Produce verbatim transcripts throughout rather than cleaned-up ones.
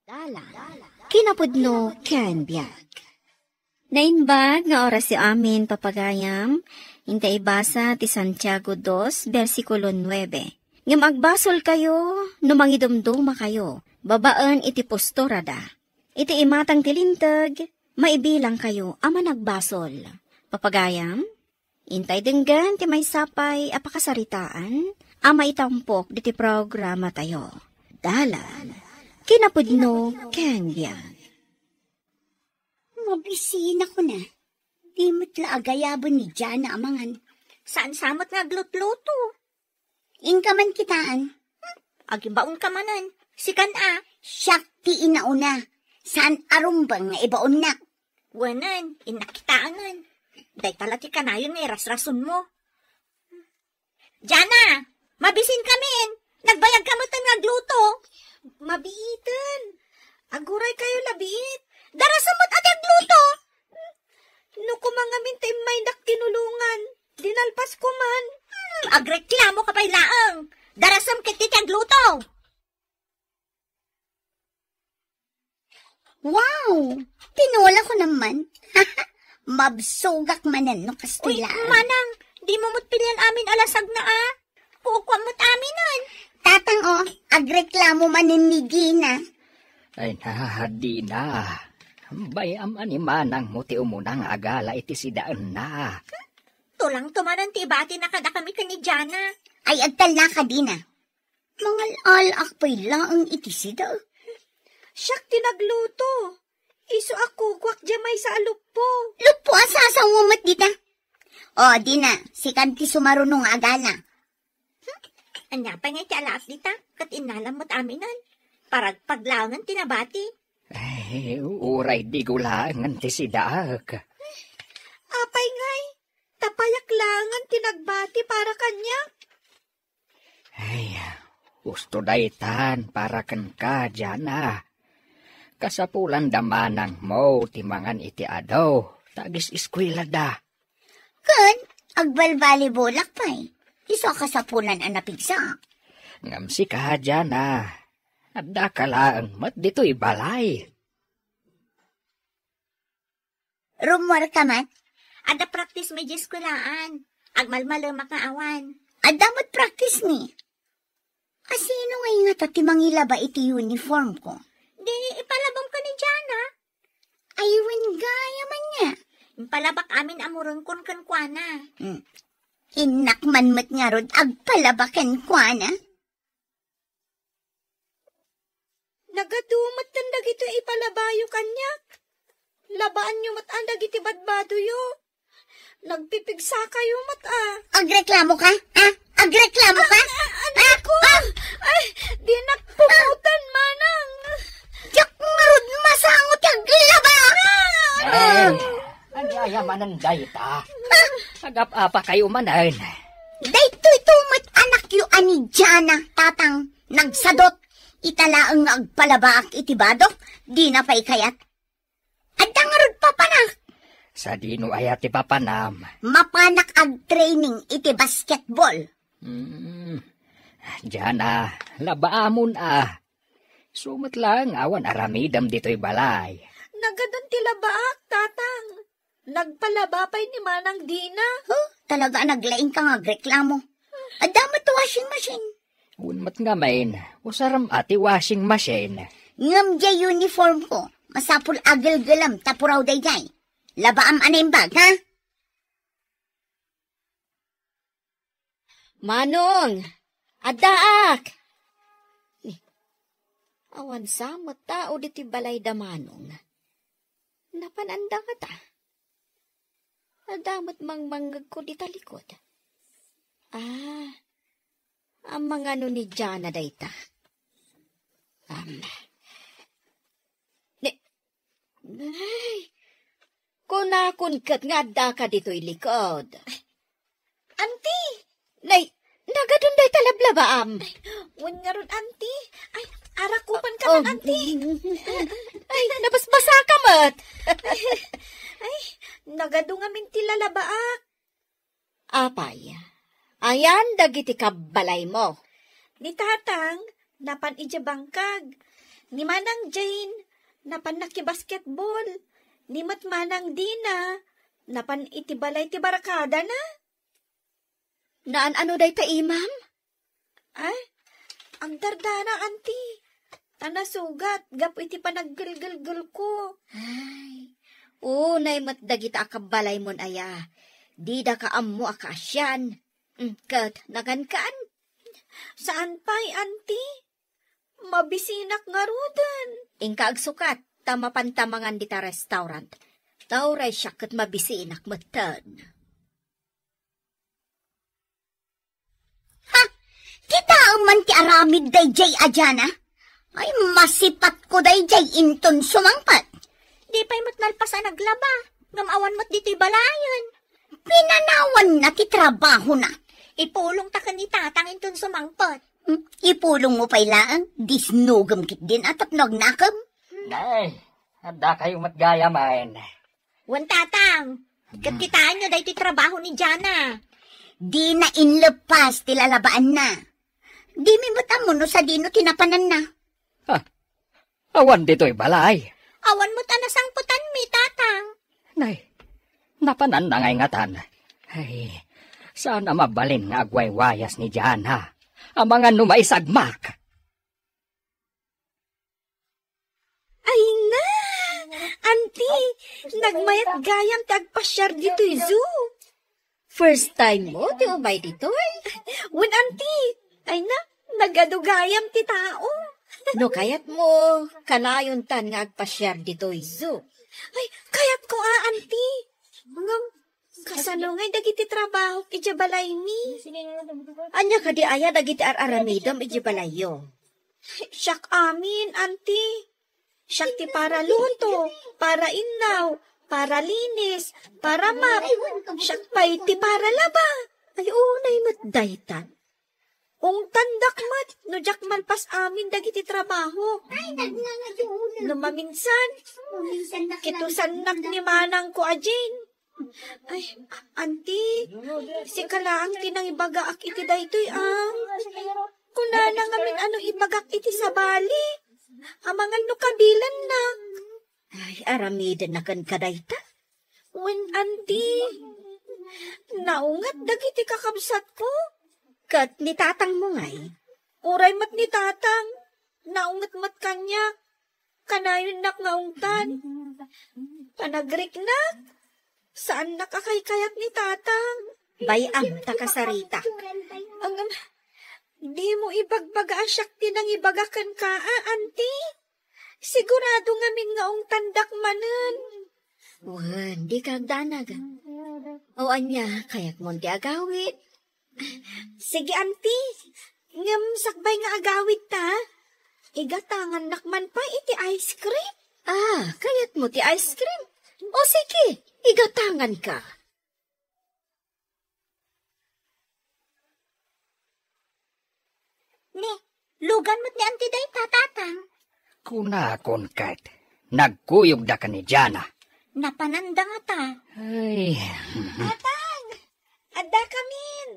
Dalan, kinapudno ken biag. Naimbag nga oras ti amin, papagayam, inta ibasa ti Santiago dos, bersikulo nuebe. Ngem agbasolkayo no mangidumdumakayo babaen iti posturada. Iti imatang ti linteg, maibilangkayo a managbasol. Papagayam, intay denggen ti maysa pay a pakasaritaan a maitampok diti programatayo. Dalan, kinapudno ken biag. Mabisinak na. Di met la agayaben ni Jana a mangan. Saan sa met nga aglutluto? Inka man kitaan. Hmm, agibaonka manen. Sikan a. Siak ti inauna. Saan a rumbeng nga ibaonnak? Wenen, innak kitaanen. Dayta la ti kanayon nga irasrasonmo. Jana, mabisin kamin. Nagbayag ka met nga agluto. Mabiiten. Aguray kayo labiit. Darasem met a ti agluto. No kumangamin ta immaynak tinulongan. Dinalpas ko man. Hmm, agreklamo ka pay laeng. Darasem ket ti agluto. Wow! Tinola ko naman. Mabsogak manen no kastila. Uy, manang, di mo met pilian amin a lasagna a. Kukuam met aminen. Tatang, oh, agreklamo manen ni Gina. Ay na, Dina. Bay-am a ni manang mo ti umuna nga agala iti sidaenna. Tulang tumanan ti ibati na kadakami ken ni Jana. Ay, agtallaka, Dina. Mangal-alaak pay laeng iti sida. Siak ti nagluto. Isu a kukuak diay maysa a luppo. Luppo a sasawa met dita. O, Dina, sikan ti sumaruno nga agala. Hmm? Ania pay nga iti alaak dita? Ket innalam met aminen. Paragpaglaengen ti nabati. Eh, uray di gulaengen ti sidaek. Apay ngay, tapayak laengen ti nagbati para kaniak. Ay, husto daytan para kenka, Jana. Kasapulan da manangmo ti mangan iti adu, ta agis-eskuelada. Ken, agbalbalibolak pay. Isu a kasapulan a napigsa. Ngem sika, Jana, addaka laeng met ditoy balay. Rummuar ka met? Adda practice mi diay eskuelaan. Agmalmalemak nga awan. Adda met practice mi. Asino ngay ngata ti mangilaba iti uniform ko? Di ipalabam ken ni Jana. Ay, wen gayam ania. Impalabak amin a murenkon kenkuana. Hmm. Innak man met ngarud agpalaba kenkuana. Nagadu met dagitoy ipalabayo kaniak. Labaanyo met dagiti badbadoyo. Nagpipigsakayo met a. Agreklamo ka? Ha? Agreklamo ka? Ah, ah, anak ko! Ah! Ay, dinak puputan, manang. Diak ngarud masango ti aglaba! Ah! Ay, ania manen dayta? Ah! Agap-apa kayo manen. Daytoy to met anakyo a ni Jana, tatang. Nagsadot. Ita laeng nga agpalabaak iti badok, dina pay kayat. Adda ngarud papanak. Sadino aya ti papanam? Mapanak agtraining iti basketball. Hmm. Jana, labaamon a. Isu met laeng awan aramidem ditoy balay. Nagadun ti labaak, tatang. Nagpalaba pay ni Manang Dina. Huh? Talaga a naglaing ka nga agreklamo. Adda met washing machine. Wen met ngamin, usarem a ti washing machine. Ngem diay uniform ko, masapul a gelgelem ta puraw daydiay. Labaam a naimbag, ha? Manong! Addaak! Ni, awan sa met tao ditoy balay da Manong. Napan-anda ngata? Adda met mangmangngegko dita likod. Ah, ammangano ni Jana dayta? Am. Ni, ay, kunakon ket nga addaka ditoy likod. Auntie! Nay, nagadun dayta lablabaam. Wen ngarud, auntie. Ay, arakupan ka, oh, man, auntie. Ay, nabasbasa ka met. Ay, nagadu ngamin ti lalabaak. Apay, ayan dagiti kabbalaymo? Ni tatang, napan idiay bangkag. Ni Manang Jane, napan nakibasketball. Ni met Manang Dina, napan iti balay ti barkadana. Naan-ano dayta imam? Ay, agdardara, anti. Ta nasugat gapu iti panaggelgelgelko. Ay, unay met dagita a kabbalaymon aya. Didaka ammo a kaasian. Mm, ket nagankan? Saan pay, anti. Mabisinak ngaruden. Inka agsukat, ta mapanta mangan dita restaurant. Ta uray siak ket mabisinak metten. Ha? Kitaem man ti aramid dayjay a Diana? Ay, masipatko dayjay inton sumangpet. Di pay met nalpas a naglaba, ngem awan met ditoy balayen. Pinanawanna ti trabahona. Ipulongta ken ni Tatang inton sumangpet. Hmm, ipulongmo pay laeng, disnogem ketdin a tapno agnakem. Nay, adda kayo met gayamen. Wen, Tatang, ket kitaenyo daytoy trabaho ni Diana. Dina inlepas ti lalabaanna. Dimi met ammo no sadino ti napananna. Ha? Awan ditoy balay. Awan met a nasangpetanmi, Tatang. Nay, napananna ngay ngatan. Ay, saan a mabalin nga agwaywayas ni Diana. Amangan no maisagmak. Ay na! Anti, nagmayat gayam ti agpasiar ditoy zoo. First time mo ti umay ditoy? Wen, anti. Ay na, nagadu gayam ti tao. No kayat mo, kanayontan nga agpasiar ditoy zoo. Ay, kayat ko a, anti. Ngem, kasano ngay dagiti trabaho iti balaymi? Ania kadi aya dagiti ar-aramidem iti balayyo? Siak amin, anti. Siak ti para luto, para innaw, para linis, para map. Siak pay ti para laba. Ay, unay met daytan. Ungtandak met no diak malpas amin dagiti trabaho. No maminsan, kitusannak ni manangko a Jane. Ay, anti, sika laeng ti nangibagaak iti daytoy, a. Kunana ngamin a no ibagak iti sabali. Amangan no kabilannak. Ay, aramidenna kenka dayta? Wen, anti, naunget dagiti kakabsatko. Ket ni tatangmo ngay? Uray met ni tatang, naunget met kaniak. Kanayonnak nga ungtan. Panagriknak, saannak a kaykayat ni tatang. Bay-am ta kasarita. Ang, dimo ibagbaga a siak ti nangibaga kenka, a, anti? Sigurado ngamin nga ungtandak manen. Wen, dika agdanag. O ania, kayatmon ti agawid? Sige, anti. Ngem sakbay nga agawid ta, igatangannak man pay iti ice cream. Ah, kayatmo ti ice cream? O sige, igatanganka. Ni, lugan met ni anti dayta, tatang. Kunakon ket, nagkuyogda ken ni Jana. Napananda ngata. Ay. Tatang, adda kamin.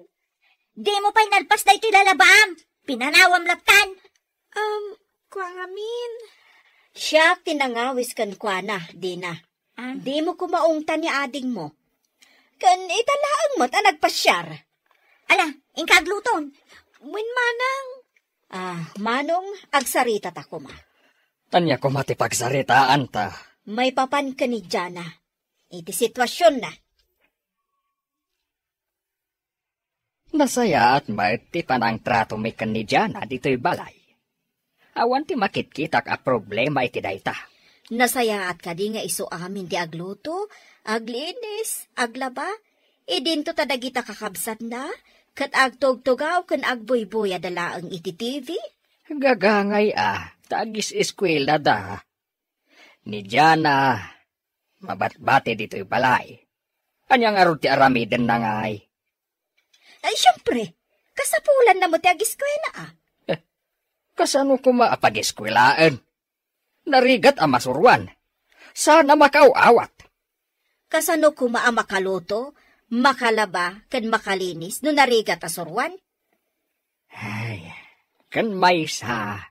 Dimo pay nalpas daytoy lalabaam. Pinanawam lattan. Um, kua ngamin. Siak ti nangawis kenkuana, Dina. Ah. Dimo koma ungtan ni adingmo. Ken ita laeng met a nagpasiar. Ala, inka agluton. Wen, manang. Ah, manong, agsaritata koma. Ania koma ti pagsaritaanta? Maipapan ken ni Jana. Iti situasionna. Nasayaat met ti panangtratomi ken ni Jana ditoy balay. Awan ti makitkitak a problema iti dayta. Nasayaat kadi nga isu amin ti agluto, aglinis, aglaba, idinto ta dagita kakabsatna, ket agtugtugaw ken agbuybuya da laeng iti T V? Gagangay a, ta agis-eskuela da. Ni Jana, mabatbati ditoy balay. Ania ngarud ti aramidenna ngay? Ay, siempre, kasapulanna met ti agiskuela, a. Eh, kasano koma a pagiskuelaen? Narigat a masuruan. Saan a makaaw-awat. Kasano koma a makaluto, makalaba, ken makalinis no narigat a suruan? Ay, ken maysa,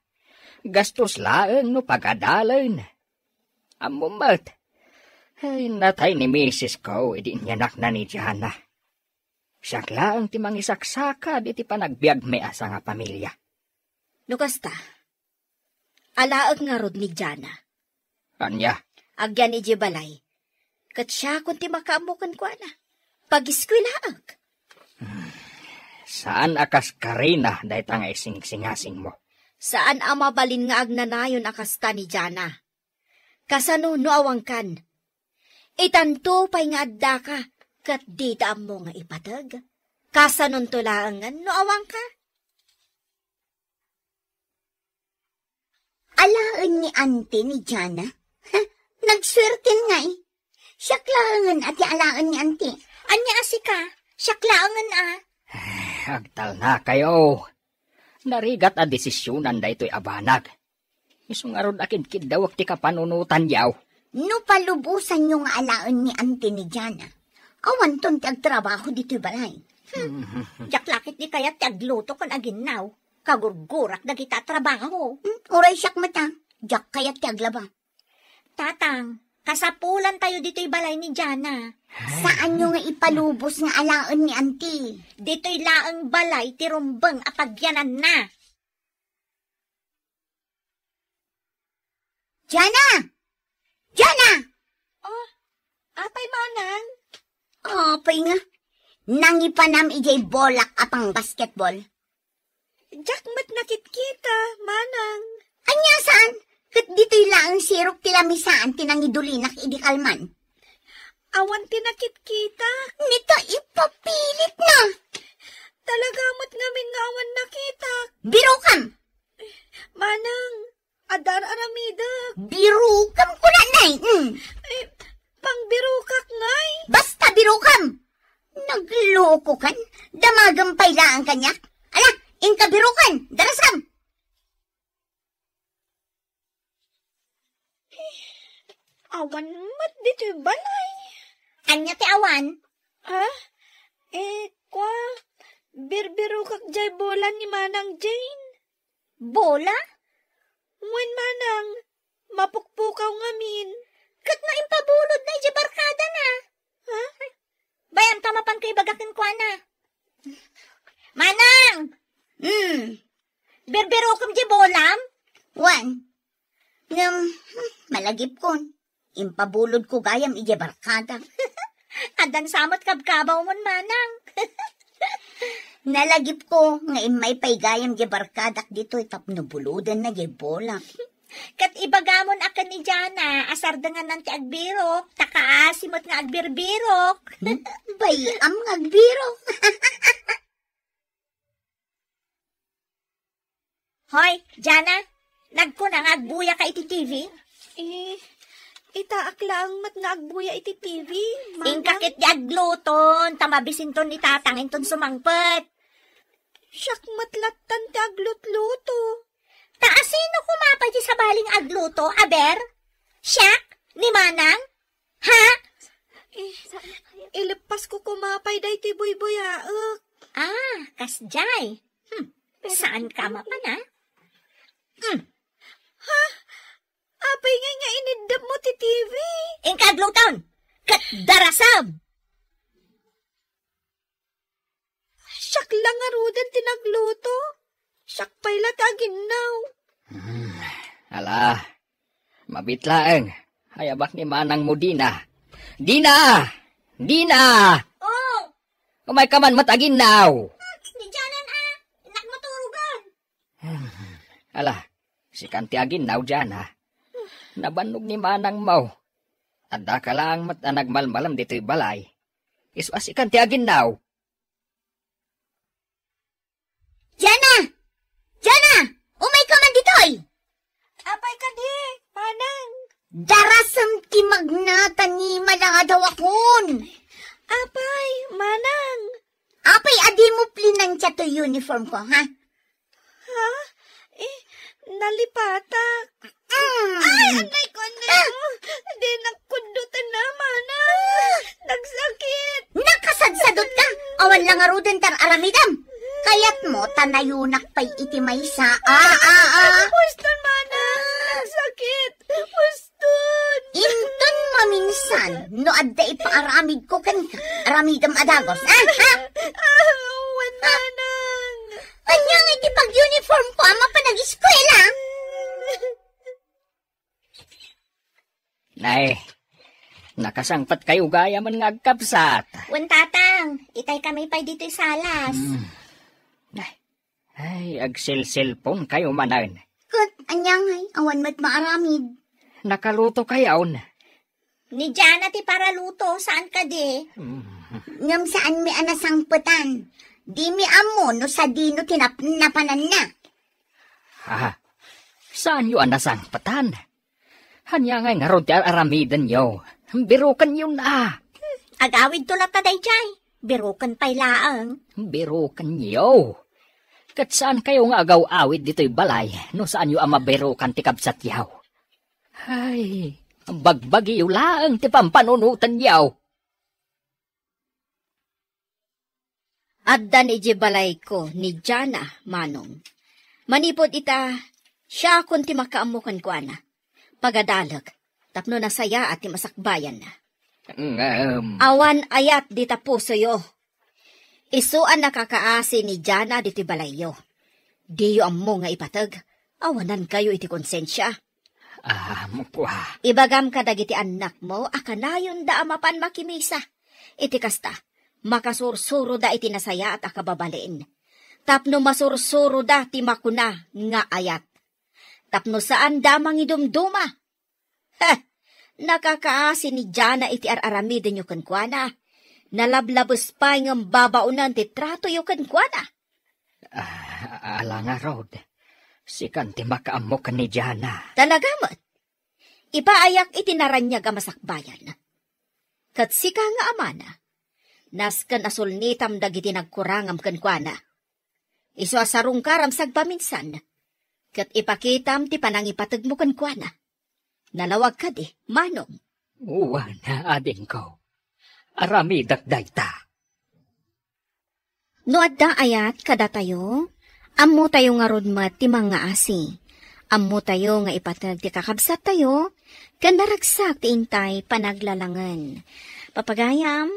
Gastos laeng no pagadalen. Ammom met, ay, natay ni misis ko idi inyanakna ni Jana. Siak laeng ti mangisaksakad iti panagbiagmi a sangapamilya. No kasta, alaek ngarud ni Jana. Ania? Agyan idiay balay. Ket siakon ti makaammo kenkuana. Pagiskwelaek. Saan a kas Karina dayta nga isingsingasingmo. Saan a mabalin nga agnanayon a kasta ni Jana. Kasano no awankan? Itanto pay nga addaka, ket dita ammo nga ipateg. Kasanonto laengen no awanka? Alaen ni Auntie ni Jana? Ha? Nagsuerten ngay. Siak laengen a ti alaen ni Auntie. Ania a sika? Siak laengen a. Ay, agtalnakayo. Narigat a desisionan daytoy a banag. Isu ngarud a kidkiddawek ti kapanunotanyo. No palubosanyo nga alaen ni Auntie ni Jana, awanton ti agtrabaho ditoy balay. Hmm. Diak la ket di kayat ti agluto ken aginnaw. Kagurgurak dagita a trabaho. Hmm, uray siak met a, diak kayat ti aglaba. Tatang, kasapulantayo ditoy balay ni Jana. Saanyo nga ipalubos nga alaen ni Auntie. Ditoy laeng balay ti rumbeng a pagyananna. Jana! Jana! Oh, apay, Manang? Apay nga. Nangipanam idiay bolak a pang-basketball. Diak met nakitkita, Manang. Ania saan? Ket ditoy laeng sirok ti lamisaan ti nangidulinak idi kalman. Awan ti nakitkita. Nita, ipapilit na. Talaga met ngamin nga awan nakita. Birokam! Manang, adda ar-aramidek. Birokam kunanay. Mm. Eh, pangbirokak ngay. Basta birokam. Naglokokan. Damagem pay laeng kaniak. Ala, inka birokan. Darasam. Awan met ditoy balay. Ania ti awan? Ah? Eh, kua, birbirokak jay bola ni Manang Jane. Bola? Wen, Manang, mapukpukaw ngamin. Ket no impabulodna idiay barkadana? Ha? Bay-am ta mapanka ibaga kenkuana. Manang! Hmm. Birbirokem diay bolam? Wen. Ngem, hmm, malagipkon. Impabulodko gayam idiay barkadak. Addan sa met kabkabawmon, Manang. Nalagipko nga immay pay gayam diay barkadak ditoy tapno bulodenna diay bolam. Ket ibagamon a ken ni Jana a sardengannan ti agbirok, ta kaasi met nga agbirbirok. Hmm? Bay-am nga agbirok. Hoy, Jana, nagkuna nga agbuyaka iti T V? Eh, itaak laeng met nga agbuya iti T V, Manang. Inka ket di agluton, ta mabisinton ni Tatang inton sumangpet. Siak met lattan ti aglutluto. Ta asino koma pay ti sabali nga agluto, aber? Siak? Ni Manang? Ha? Eh, ileppasko koma pay daytoy buybuyaek. Ah, kasdiay. Hmm, saanka mapan, a? Hmm. Ha? Apay ngay nga iniddep mo ti T V? Inka agluton! Ket darasam! Siak la ngaruden ti nagluto. Siak pay la ti aginnaw. Hmm, ala, mabiit laeng. Ayabak ni manangmo, Dina. Dina! Dina! Oh! Umayka man met aginnaw. Hmm, di dianan a. Innak maturugan. Hmm, ala, sikan ti aginnaw, Jana. Nabannog ni manangmo. Addaka laeng met a nagmalmalem ditoy balay. Isu a sikan ti aginnaw. Jana! Jana! Umayka man ditoy! Apay kadi, manang? Darasem ti magnata ni maladaw akon. Apay, manang? Apay, a dimo plinansia toy uniform ko, ha? Ha? Eh, nalipatak. Mm. Ay, anay ko, anay ko. Dinak kuddotan a, manang. Nagsakit. Nakasadsadot ka. Awan la ngaruden ti ar-aramidem. Kayatmo ta nayonak pay iti maysa. Ah, ah, ah. Puston, manang. San no adda ipaaramidko kenka? Aramidem a dagos, ha? Ha? Ah, wen, Manang. Ania nga iti pag-uniform ko a mapan ageskuela? Nay, nakasangpet kayo gayamen nga agkabsat. Wen, Tatang, itay kami pay ditoy salas. Hmm. Nay, ay, agselselpon kayo manen. Ket, ania ngay, awan met maaramid. Nakaluto kayon. Ni Jana ti paraluto, saan kadi? Hmm. Ngem saan mi a nasangpetan. Di mi ammo no sadino ti nap-, napananna. Ah, saan yo a nasangpetan? Ania ngay ngarud ti ar-aramidenyo? Birokenyo na. Agawidto latta daydiay. Biroken pay laeng. Birokenyo. Ket saan kayo nga agaw-awid ditoy balay no saan yo a mabirokan ti kabsatyo? Ay, bagbagiyo laeng ti pampanunotenyo. Adda ni idiay balayko ni Jana, Manong. Manipud ita, siakon ti makaammo kenkuana. Pagadalek, tapno nasayaat ti masakbayanna. Ngem awan ayat dita pusoyo. Isu a nakakaasi ni Jana ditoy balayyo. Diyo ammo nga ipateg, awanankayo iti konsensia. Ah, mukua. Ibagam kadagiti annakmo a kanayonda a mapan makimisa. Iti kasta, makasursuroda iti nasayaat a kababalin. Tapno masursuroda ti makuna nga ayat. Tapno saanda a mangidumduma. Heh! Nakakaasi ni Jana iti ar-aramidenyo kenkuana. Nalablabes pay ngem babaonen ti tratoyo kenkuana. Ah, ala ngarud, sikan ti makaammo ken ni Jana. Talaga met. Ipaayak iti naraniag a masakbayan. Ket sika nga amana, nasken a sulnitam dagiti nagkurangam kenkuana. Isu a sarungkaram sagpaminsan, ket ipakitam ti panangipategmo kenkuana. Nalawag kadi, Manong? Wen, adingko. Aramidek dayta. No adda ayat kadatayo, ammotayo ngarud met ti mangngaasi. Ammotayo nga ipateg ti kakabsattayo, ken naragsak ti intay panaglalangen. Papagayam,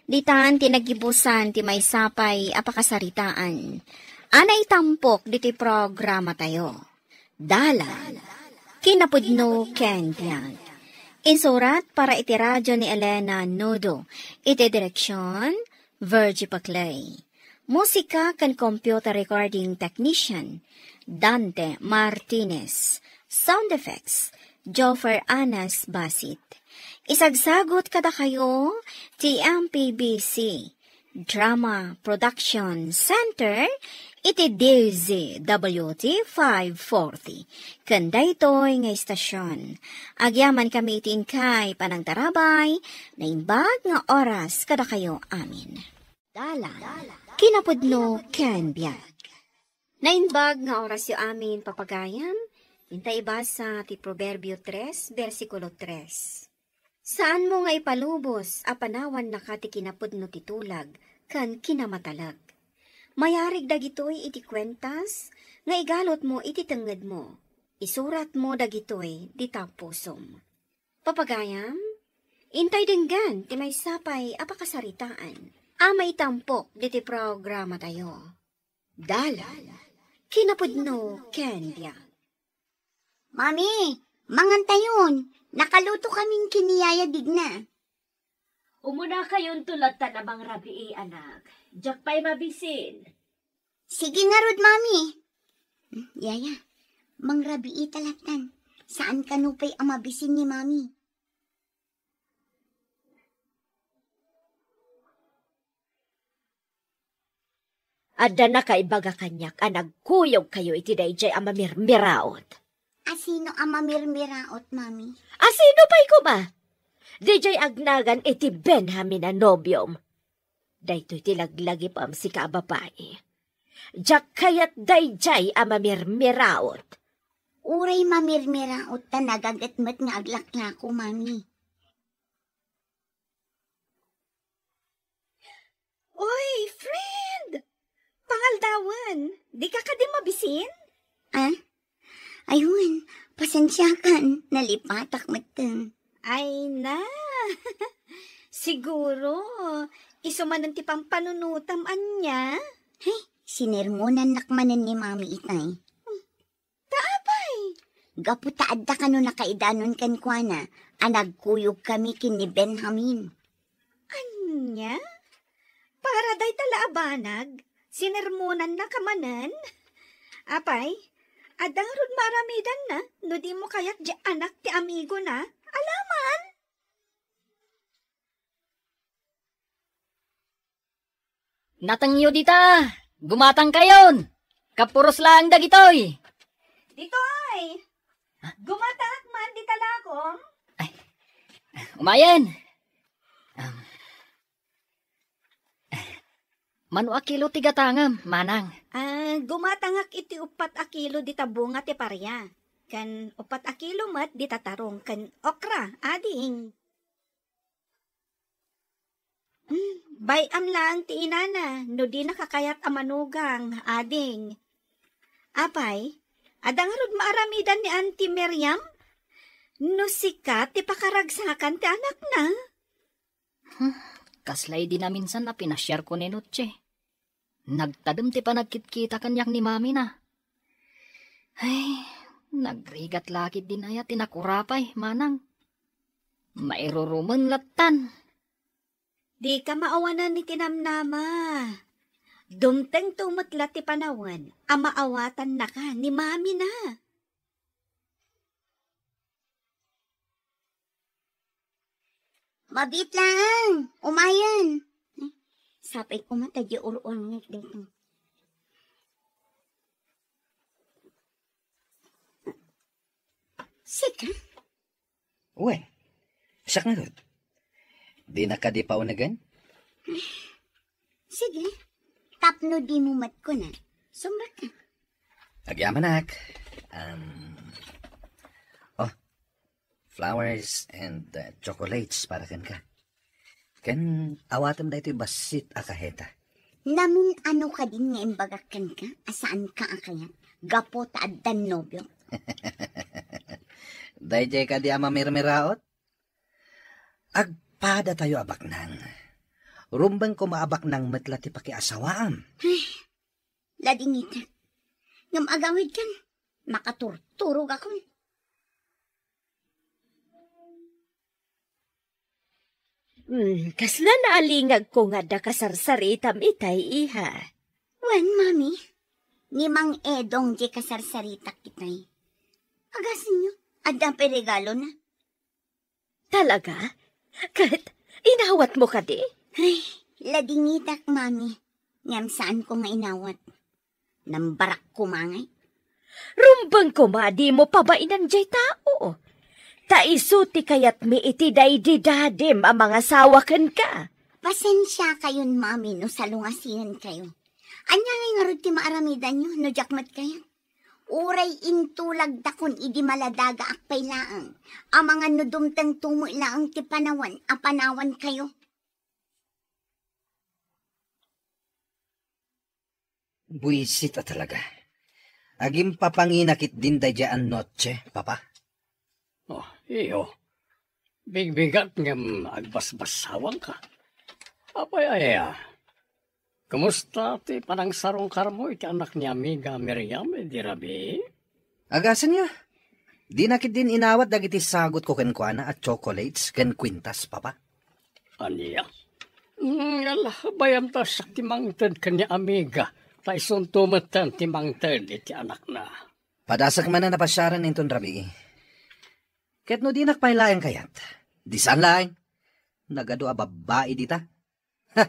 ditan ti nagibusan ti maysa pay a pakasaritaan a naitampok ditoy programatayo. Dalan, kinapudno ken biag. Insurat para iti radio ni Elena Nodo. Iti direksyon, Virgie Paclay. Musika ken computer recording technician, Dante Martinez. Sound effects, Joffer Anas Basit. Isagsagut kadakayo ti M P B C Drama Production Center iti D Z W T five forty. Ken daytoy nga istasion, agyaman kami iti inkay panangtarabay, naimbag nga oras kadakayo amin. Dalan, kinapudno ken biag. Naimbag nga orasyo amin, papagayam, inta ibasa ti Proverbio tres, bersikulo tres. Saanmo nga ipalubos a panawannaka ti kinapudno ti tulag ken kinamatalag. Mayarig dagitoy iti kuentas nga igalutmo iti tengngedmo. Isuratmo dagitoy dita pusom. Papagayam, intay denggen ti maysa pay a pakasaritaan a maitampok diti programatayo. Dalan, kinapudno ken biag. Mami, mangantayon. Nakaluto kamin ken ni Yaya Digna. Umunakayonto lattan a mangrabii, anak. Diak pay mabisin. Sige ngarud, Mami. Hmm, Yaya, mangrabii ta lattan. Saan kano pay a mabisin ni Mami. Adda nakaibaga kaniak a nagkuyogkayo iti daydiay a mamirmiraot. Asino a mamirmiraot, Mami? Asino pay koma? Daydiay agnagan iti Benjamin a nobiom. Daytoy ti laglagipem, sika a babai. Diak kayat daydiay a mamirmiraot. Uray mamirmiraot ta nagaget met nga aglaklako, Mami. Oy, friend! Pangaldawen, dika kadi mabisin? Ah? Ayun, pasensiakan, nalipatak metten. Ay na, Siguro, isu manen ti pampanunotam, ania? Hey, sinermonannak manen ni Mami itay. Ta apay? Gapu ta adda kano nakaidanon kenkuana a nagkuyogkami ken ni Benjamin. Ania? Para dayta la a banag, sinermonannaka manen? Apay, adda ngarud maaramidanna no dimo kayat diay anak ti amigona? Alaman! Natengyo dita! Gumatangkayon! Kapuros laeng dagitoy! Ditoy! Gumatangak man dita lakom? Ay, umayen! Um, mano a kilo ti gatangem, manang? Ah, gumatangak iti uppat a kilo dita bunga ti paria. Ken uppat a kilo met dita tarong ken okra, ading. Hmm, bay-am laeng ti inana no dinaka kayat a manugang, ading. Apay, adda ngarud maaramidan ni Auntie Miriam? No sika ti pakaragsakan ti anakna? Hmm, kasla idi naminsan a pinasiarko ni Noche. Nagtadem ti panagkitkita kaniak ni Mami na. Ay, nagrigat la ketdin aya ti nakurapay, manang. Mairurumen lattan. Dika maawanan iti namnama. Dumtengto met la ti panawen a maawatannaka ni Mami na. Mabiit laeng, umayen. Sapay koma ta di ur-urngek daytoy. Sika? Wen, siak ngarud. Dinak kadi paunegen? Sige, tapno dimo met kuna. Sumrekka. Agyamanak. Um, oh, flowers and, uh, chocolates para kenka. Ken awatem daytoy bassit a kaheta. Namin-ano kadin nga imbagak kenka a saanka a kayat gapu ta addan nobio? Daydiay kadi a mamirmiraot? Agpadatayo a baknang. Rumbeng koma a baknang met la ti pakiasawaam. Ay, ladingitak. Ngem agawidkan, makaturturogakon. Hmm, kasla naalingagko nga adda kasarsaritam itay, iha. Wen, Mami, ni Mang Edong diay kasarsaritak itay. Agasenyo, adda pay regalona. Talaga? Ket inawatmo kadi? Ay, ladingitak, Mami. Ngem saanko nga inawat. Nambarak koma ngay. Rumbeng koma a dimo pabainan diay tao. Ta isu ti kayatmi iti daydi dadim a mangasawa kenka. Pasensiakayon, Mami, no salungasingkayo. Ania ngay ngarud ti maaramidanyo no diak met kayat? Uray intulagdakon idi maladagaak pay laeng, amangan no dumtengto met laeng ti panawen a panawankayo. Buisit a talaga. Agimpapangina ketdin daydiay a noche, Papa. Oh, iyo. Bigbigat ngem agbasbasawanka. Apay aya? Kumusta ti panangsarungkarmo iti anak ni amiga Miriam idi rabii? Agasenyo, dina ketdin inawat dagiti sagutko kenkuana a chocolates ken kwintas, Papa. Ania? Mm, ala, bayam ta siak ti mangted ken ni amiga, ta isunto metten ti mangted iti anakna. Padasek manen a pasiaren inton rabii. Ket no dinak pay laeng kayat, di saan laeng. Nagadu a babbai dita. Ha!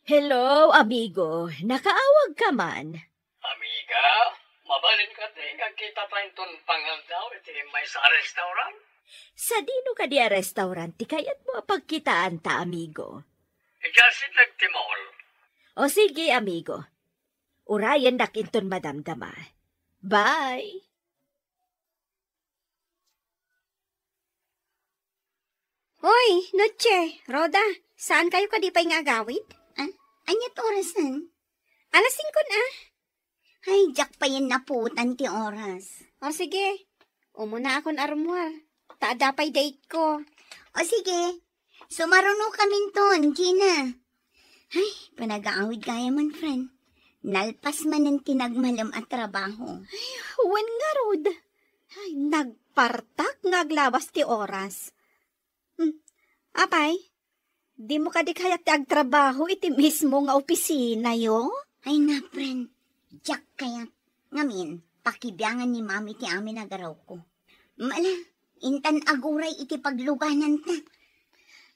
Hello, amigo. Nakaawagka man? Amiga, mabalin kadi nga agkitata inton pangaldaw iti maysa a restaurant? Sadino kadi a restaurant ti kayatmo a pagkitaanta, amigo? Idiay asideg ti mall. O sige, amigo. Urayennak inton madamdama. Bye! Hoy, Noche, Rhoda, saankayo kadi pay nga agawid? An-, ania't orasen? Alas singko na. Ay, diak payen napuotan ti oras. O sige, Umuna akon armuar, ta adda pay daitko. O sige, sumaruno kaminton, Gina. Ay, panagaawid gayam, friend. Nalpas manen ti nagmalem a trabaho. Wen ngarud. Ay, nagpartak nga aglawas ti oras. Hmm. Apay, dimo kadi kayat ti agtrabaho iti mismo nga opisinayo? Ay na, friend. Diak kayat. Ngamin, pakibiangan ni Mami ti amin a garawko. Mala, intan aguray iti paglugananta.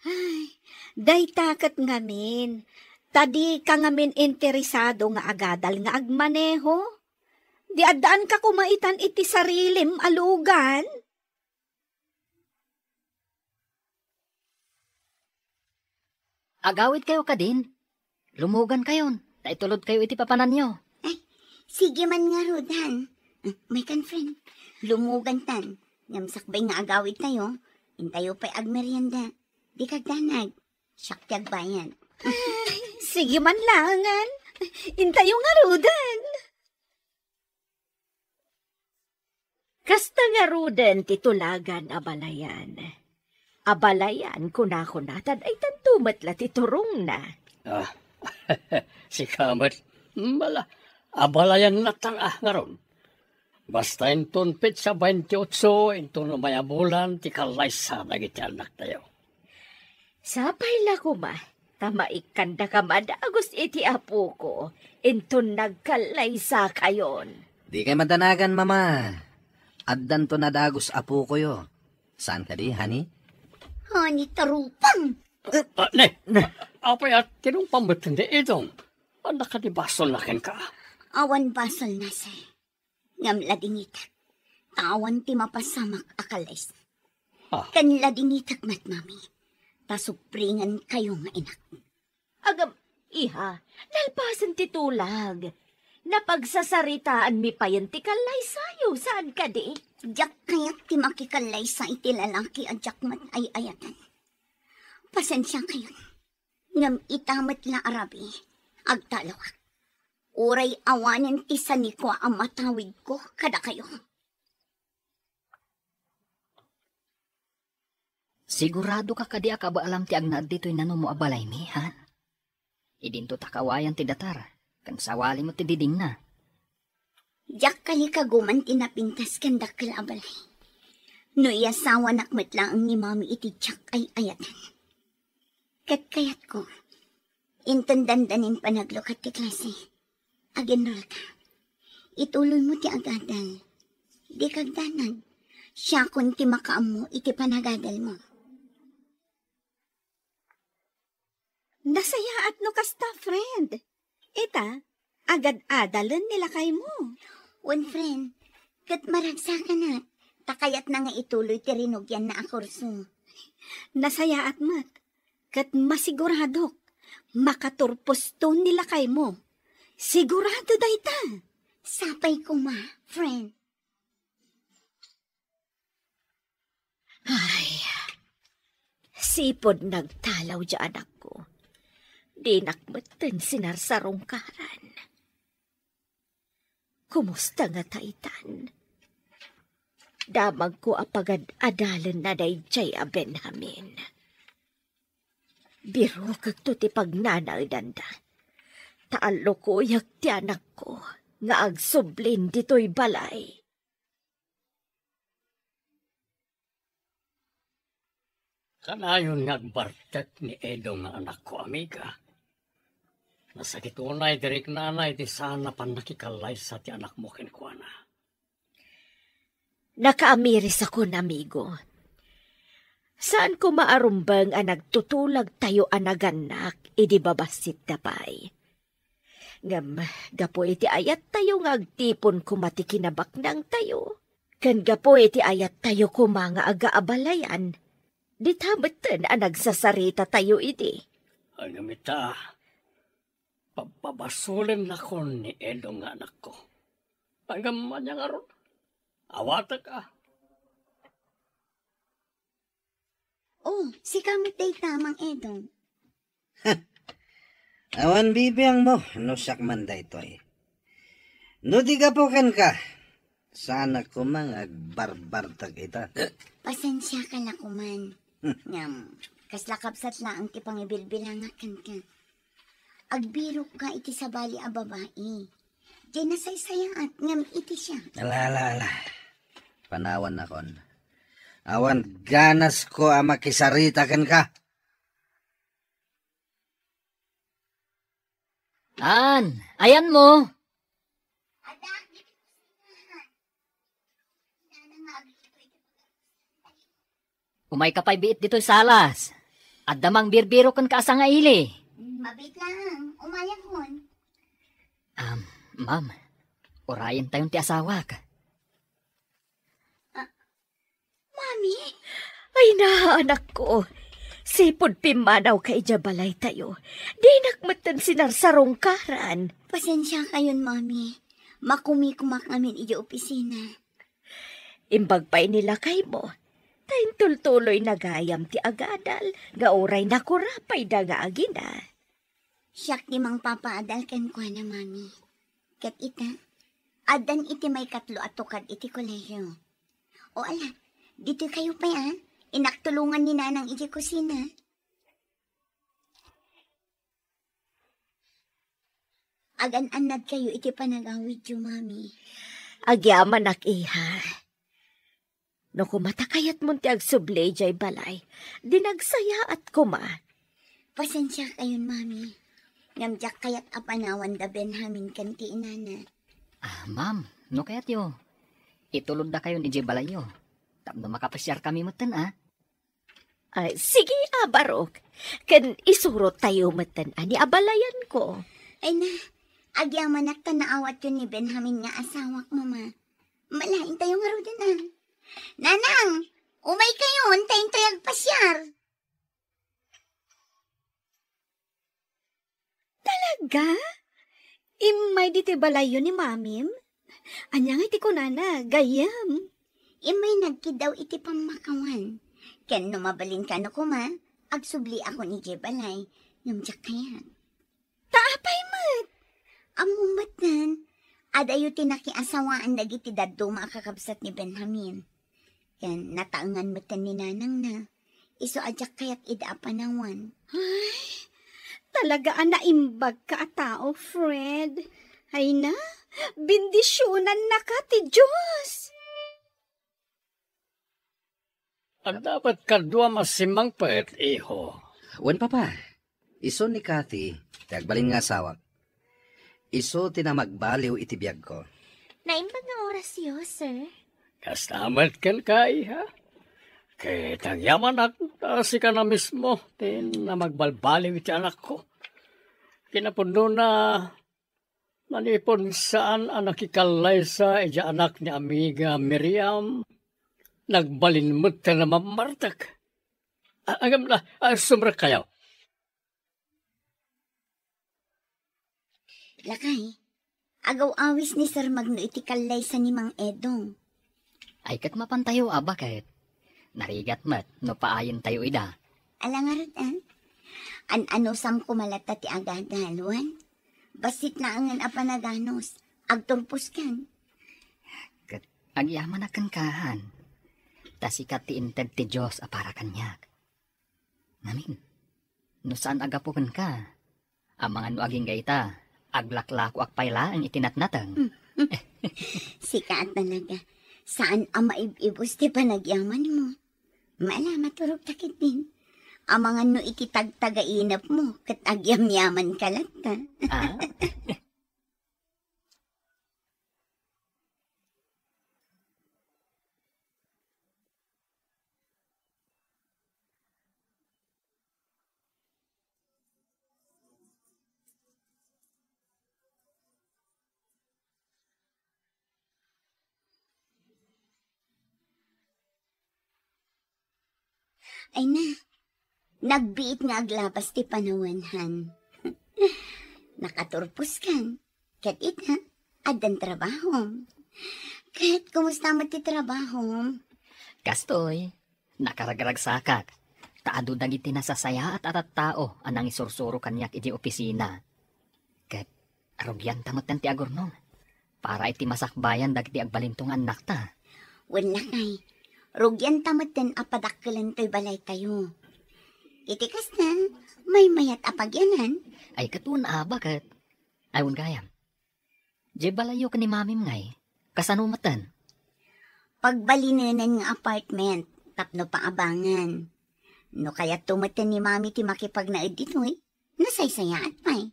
Ay, dayta ket ngamin. Ta dika ngamin interesado nga agadal nga agmaneho? Di addaanka koma itan iti sarilim a lugan? Agawidkayo kadin. Lumugankayon, ta itulodkayo iti papananyo. Ay, sige man ngarud, han. Ah, maykan, friend. Lumugantan. Ngem sakbay nga agawidtayo, intayo pay agmerienda. Dika agdanag. Siak ti agbayad. Ay, sige man langan. Intayo ngaruden. Kasta ngaruden ti tulagan, abalayan. Abalayan, kunakuna, ta daytanto met la ti turongna. Ah, sika met. Mala, abalayan latta ngarud. Basta inton petsa baintiotso, inton umay a bulan, ti kallaysa dagiti annaktayo. Sapay la koma, ta maikkandaka madagus iti apoko, inton nagkallaysakayon. Dikay madanagan, Mama. Addanto nadagus apokoyo. Saan kadi, honey? Honey, tarupang! Ah, ne, ne. Apay, a tinungpam met ni Edong. Ania kadi basolna kenka? Awan basolna, sir. Ngem ladingitek, ta awan ti mapasamak a kallaysa. Ah. Ken ladingitek met, Mami, ta supringenkayo nga inak. Agam, iha, nalpasen ti tulag. Napagsasaritaanmi payen ti kallaysayo, saan kadi? Diak kayat ti makikallaysa iti lalaki a diak met ay-ayaten. Pasensiakayon. Ngem ita met la a rabii, agtalawak. Uray awanen ti sanikua a matawidko kadakayo. Siguradoka kadi a kabaalam ti agnaed ditoy nanumo a balaymi, ha? Idinto ta kawayan ti datar, ken sawalimo ti didingna. Diak kalikaguman ti napintas ken dakkel a balay. No iyasawanak met laeng ni Mami iti diak ay-ayaten. Ket kayatko, inton dandanin panaglukat ti klase, agenrolka. Ituloymo ti agadal. Dika agdanag. Siakon ti makaammo iti panagadalmo. Nasayaat no kasta, friend. Ita, agad-adalen ni lakaymo. Wen, friend, ket maragsakanak, ta kayatna nga ituloy ti rinugianna a kurso. Nasayaat met, ket masiguradok, makaturposto ni lakaymo. Sigurado dayta. Sapay koma, friend. Ay, sipud nagtalaw ti anakko. Dinak metten sinarsarungkaran. Kumusta ngata itan? Damagko a pagad-adalenna daydiay a Benjamin. Birukekto ti pagnanaedanda. Ta allukoyak ti anakko nga agsublin ditoy balay. Kanayon nga agbartek ni Edo nga anakko, amiga. Nasakit unay ti riknana iti saan a pannakikallaysa ti anakmo kenkuana. Nakaamirisakon, amigo. Saanko maarumbeng a nagtutulagtayo a nagannak idi babassit da pay. Ngem gapu iti ayattayo nga agtipon koma ti kinabaknangtayo, ken gapu iti ayattayo koma nga agaabalayan, dita metten a nagsasaritatayo idi. Ngem ita, pabpabasolennakon ni Edo nga anakko. Ngem ania ngarud? Awatek a. Oh, sika met dayta, Mang Edong. Awan bibiangmo no siak man daytoy. No di gapu kenka, Saan a koma nga agbarbartak ita. Pasensiaka la koman. Ngem, kasla kabsat laeng ti pangibilbilangak kenka. Agbirokka iti sabali a babai. Diay nasaysayaat ngem iti siak. Ala, ala, ala. Panawannakon. Awan ganasko a makisarita kenka. An, ayanmo? Umayka pay biit ditoy salas. Adda mangbirbiro kenka a sangaili. Mabiit laeng. Umayakon. Am, ma'am, urayentayon ti asawak. Ah, Mami? Ay na, anakko. Sipud pimmanawka idiay balaytayo, dinak metten sinarsarungkaran. Pasensiakayon, Mami. Makumikumak ngamin idiay opisina. Imbag pay ni lakaymo, ta intultuloyna gayam ti agadal nga uray nakurapayda nga agina. Siak ti mangpapaadal kenkuana, Mami. Ket ita, addan iti maikatlo a tukad iti kolehio. O ala, ditoykayo pay a, inaktulongan ni Nanang iti kusina. Agan-annadkayo iti panagawidyo, Mami. Agyamanak, iha. No koma ta kayatmon ti agsubli idiay balay, di nagsayaat koma. Pasensiakayon, Mami. Ngem diak kayat a panawan da Benjamin ken ti inana. Ah, ma'am, no kayatyo, ituloddakayon idiay balayyo. Tapno makapasiarkami metten, a? Ay, sige, a, Barok. Ken isurottayo metten a ni abalayanko. Ay na, agyamanak ta naawatyo ni Benjamin nga asawak, Mama. Malaintayo ngaruden, a. Nanang, umaykayon, ta intoy agpasiar. Talaga? Immay ditoy balayyo ni Mamim? Ania nga iti kunana, gayyem? Immay nagkiddaw iti pammakawan. Ken no mabalinka no koma, agsubliakon idiay balay, ngem diak kayat. Ta apay met? Ammom metten, adayo ti nakiasawaan dagiti dadduma a kakabsat ni Benjamin. Ken nataengan metten ni nanangna, isu a diak kayat ida a panawan. Ay, talaga a naimbagka a tao, Fred. Ay na, bendisionannaka ti Dios. Adda met kaduam a simmangpet, iho. Wen, Papa. Isu ni Kathy, ti agbalin nga asawak. Isu ti namagbaliw iti biagko. Naimbag nga orasyo, sir. Kasta met kenka, iha. Ket agyamanak ta sika na mismo ti namagbalbaliw iti anakko. Kinapudnona, manipud saan a nakikallaysa idiay anak ni amiga Miriam, nagbalin met ti namammartek. A-, agam na, a, sumrekkayo. Lakay, agaw-awis ni Sir Magno iti kallaysa ni Mang Edong. Ay, ket mapantayo a baket. Narigat met no paayentayo ida. Ala ngarud, a? An-anusam koma latta ti agadal, wen? Bassit laengen a panaganus, agturposkan. Ket agyamanak kenka, han. Ta sika ti inted ti Dios a para kaniak. Ngamin, no saan a gapu kenka, amangan no agingga ita, aglaklakoak pay laeng iti natnateng. Sika a talaga, saan a maib-ibus ti panagyamanmo. Mala, maturogta ketdin. Amangan no iti tagtagainepmo ket agyamyamanka latta. Ah? Ay na, nagbiit nga aglabas ti panawen, han. Nakaturposkan. Ket ita, addan trabahom. Ket kumusta met ti trabahom? Kastoy, nakaragragsakak, ta adu dagiti nasasayaat a tattao a nangisursuro kaniak idiay opisina. Ket rugianta metten ti agurnong. para iti masakbayan dagiti agbalinto nga annakta. Wen lakay, rugianta metten a padakkelan toy balaytayo. Iti kasta, maymayat a pagyanan. Ay, ket wen a, baket? Ay, wen gayam. Diay balayyo ken ni mamim ngay, kasano metten? Pagbalinenen nga apartment tapno paabangan. No kayatto metten ni mami ti makipagnaed ditoy, nasaysayaat pay.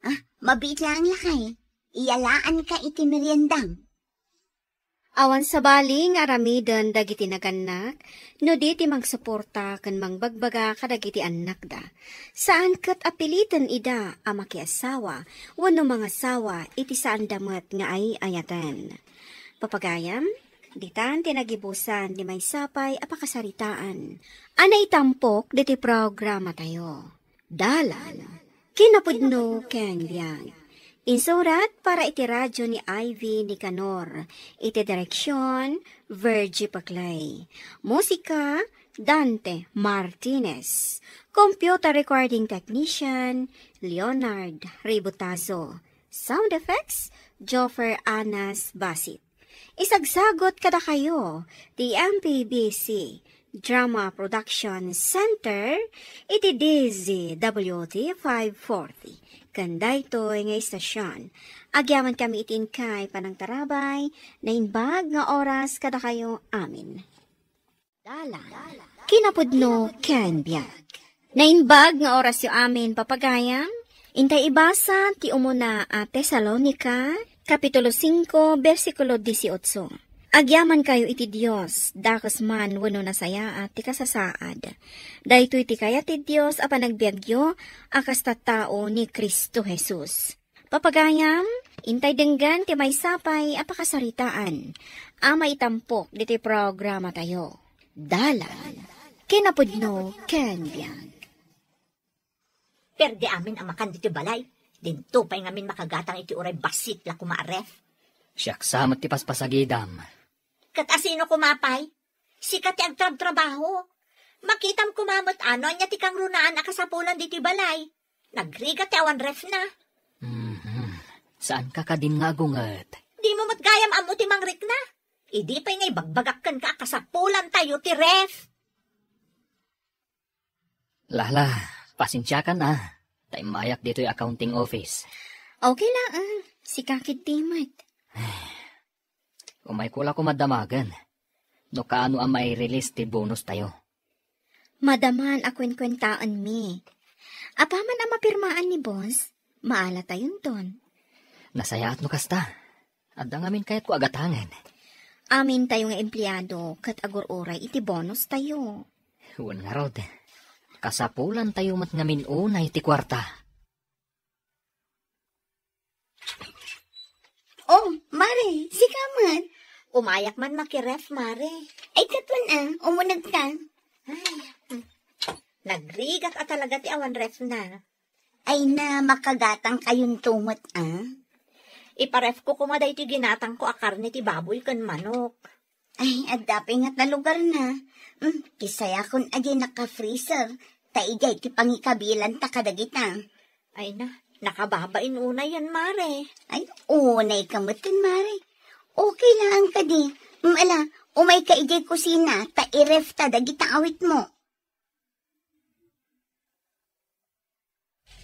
Ah, mabiit laeng lakay. Iyalaanka iti meriendam. Awan sabali nga aramiden dagiti nagannak, no di ti mangsuporta ken mangbagbaga kadagiti annakda. Saan ket a piliten ida a makiasawa wenno mangasawa iti saanda met nga ay-ayaten. Papagayam, ditan ti nagibusan ti maysa pay a pakasaritaan a naitampok diti programatayo. Dalan, kinapudno ken biag. Insurat para iti radyo ni Ivy Nicanor. Iti direksyon, Virgie Paclay. Musika, Dante Martinez. Computer recording technician, Leonard Ributazo. Sound effects, Joffer Anas Basit. Isagsagot kadakayo ti M P B C Drama Production Center iti D Z W T five forty. Ken daytoy nga istasion, agyamankami iti inkay panangtarabay, naimbag nga oras kadakayo amin. Dalan, kinapudno ken biag. Naimbag nga orasyo amin, papagayam. Intay ibasa ti umuna a Tesalonica, Kapitulo singko, bersikulo dieciocho. Agyamankayo iti Dios, dakes man wenno nasayaat ti kasasaad. Daytoy ti kayat ti Dios a panagbiagyo a kas tattao ni Cristo Jesus. Papagayam, intay denggen ti maysa pay a pakasaritaan a maitampok ditoy programatayo. Dalan, kinapudno ken biag. Perde amin a makan ditoy balay. Dinto pay ngamin makagatang iti uray bassit la koma a ref. Siak sa met ti paspasagidam. Ket asino koma pay? Sika ti agtrabtrabaho. Makitam koma met a no ania ti kangrunaan a kasapulan ditoy balay. Nagrigat ti awan refna. Mhm. Saanka kadin nga agunget? Dimo met gayam ammo ti mangrikna. Idi pay nga ibagbagak kenka a kasapulantayo ti ref. Lala, pasensiakan a. Ta immayak ditoy accounting office. Okay la, ah. Sika ketdi met. Umayko la koma damagen no kaano a mai-release ti bonustayo. Madaman a kuenkuentaenmi. Apaman a mapirmaan ni boss, maalatayonton. Nasayaat no kasta. Adda ngamin kayatko a gatangen. Amintayo nga empleado ket agur-uray iti bonustayo. Wen ngarud, kasapulantayo met ngamin unay ti kuarta. Oh, Mare, sika man. Umayak man makiref, Mare. Ay, ket wen a, umunegka. Ay, mm. Nagrigat a talaga ti awan refna. Ay na, makagatangkayonto met a. Iparefko koma daytoy ginatangko a karne ti baboy ken manok. Ay, adda pay ngata lugarna. Mm, kisayakon a diay naka-freezer, ta idiay ti pangikabilanta kadagita. Ay na, nakababain unayen, Mare. Ay, unayka metten, Mare. Okay laeng kadi. Mm, ala, umayka idiay kusina, ta irefta dagita awitmo.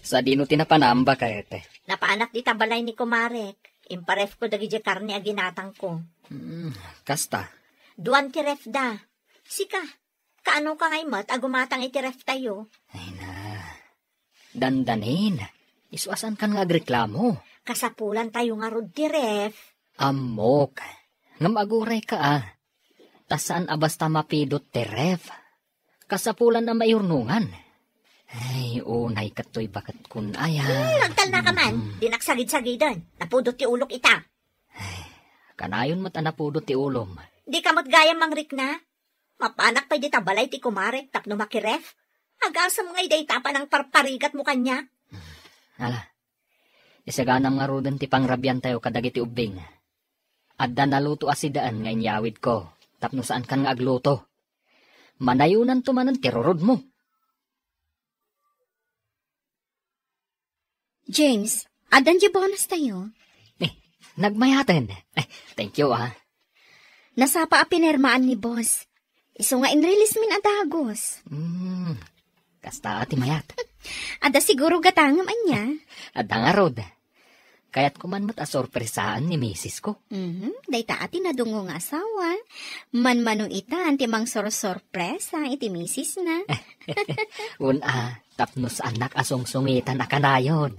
Sadino ti napanam, baket? Napaanak dita balay ni kumarek. Imparefko dagiti karne a ginatangko. Hmm, kasta. Duan ti refda. Sika, kaano ka ngay met a gumatang iti reftayo? Ay na. Dandanin, isu a saankan nga agreklamo. Kasapulantayo ngarud ti ref. Ammok. Ngem agurayka a. Ta saan a basta mapidot ti ref. Kasapulan a maiyurnongan. Ay, unay ket toy baket kun aya. Hmm, agtalna ka man. Mm. Dinak sagid-sagiden. Napudot ti ulok ita. Ay, kanayon met a napudot ti ulom. Di ka met gayam mangrikna? Mapanak pay dita balay ti kumarek tapno makiref? Agasem ngay dayta a panangparparigatmo kaniak? Ala, isaganam ngaruden ti pangrabiantayo kadagiti ubbing. Adda naluto a sidaen nga inyawidko tapno saankan nga agluto. Manayonanto manen ti rurudmo. James, addan diay bonustayo? Eh, Nagmayaten. Eh, thank you, ah. Nasapa a pinirmaan ni boss. Isu nga inrelease min a dagus. Hmm, kasta a ti mayat. Adda siguro gatangem ania? Adda ngarud. Kayatko man met a sorpresaan ni misis ko. Mhm, dayta a ti nadungngo nga asawa. Manmano itan ti mangsorsorpresa iti misisna. Wen a, tapno saannak a sungsungitan a kanayon.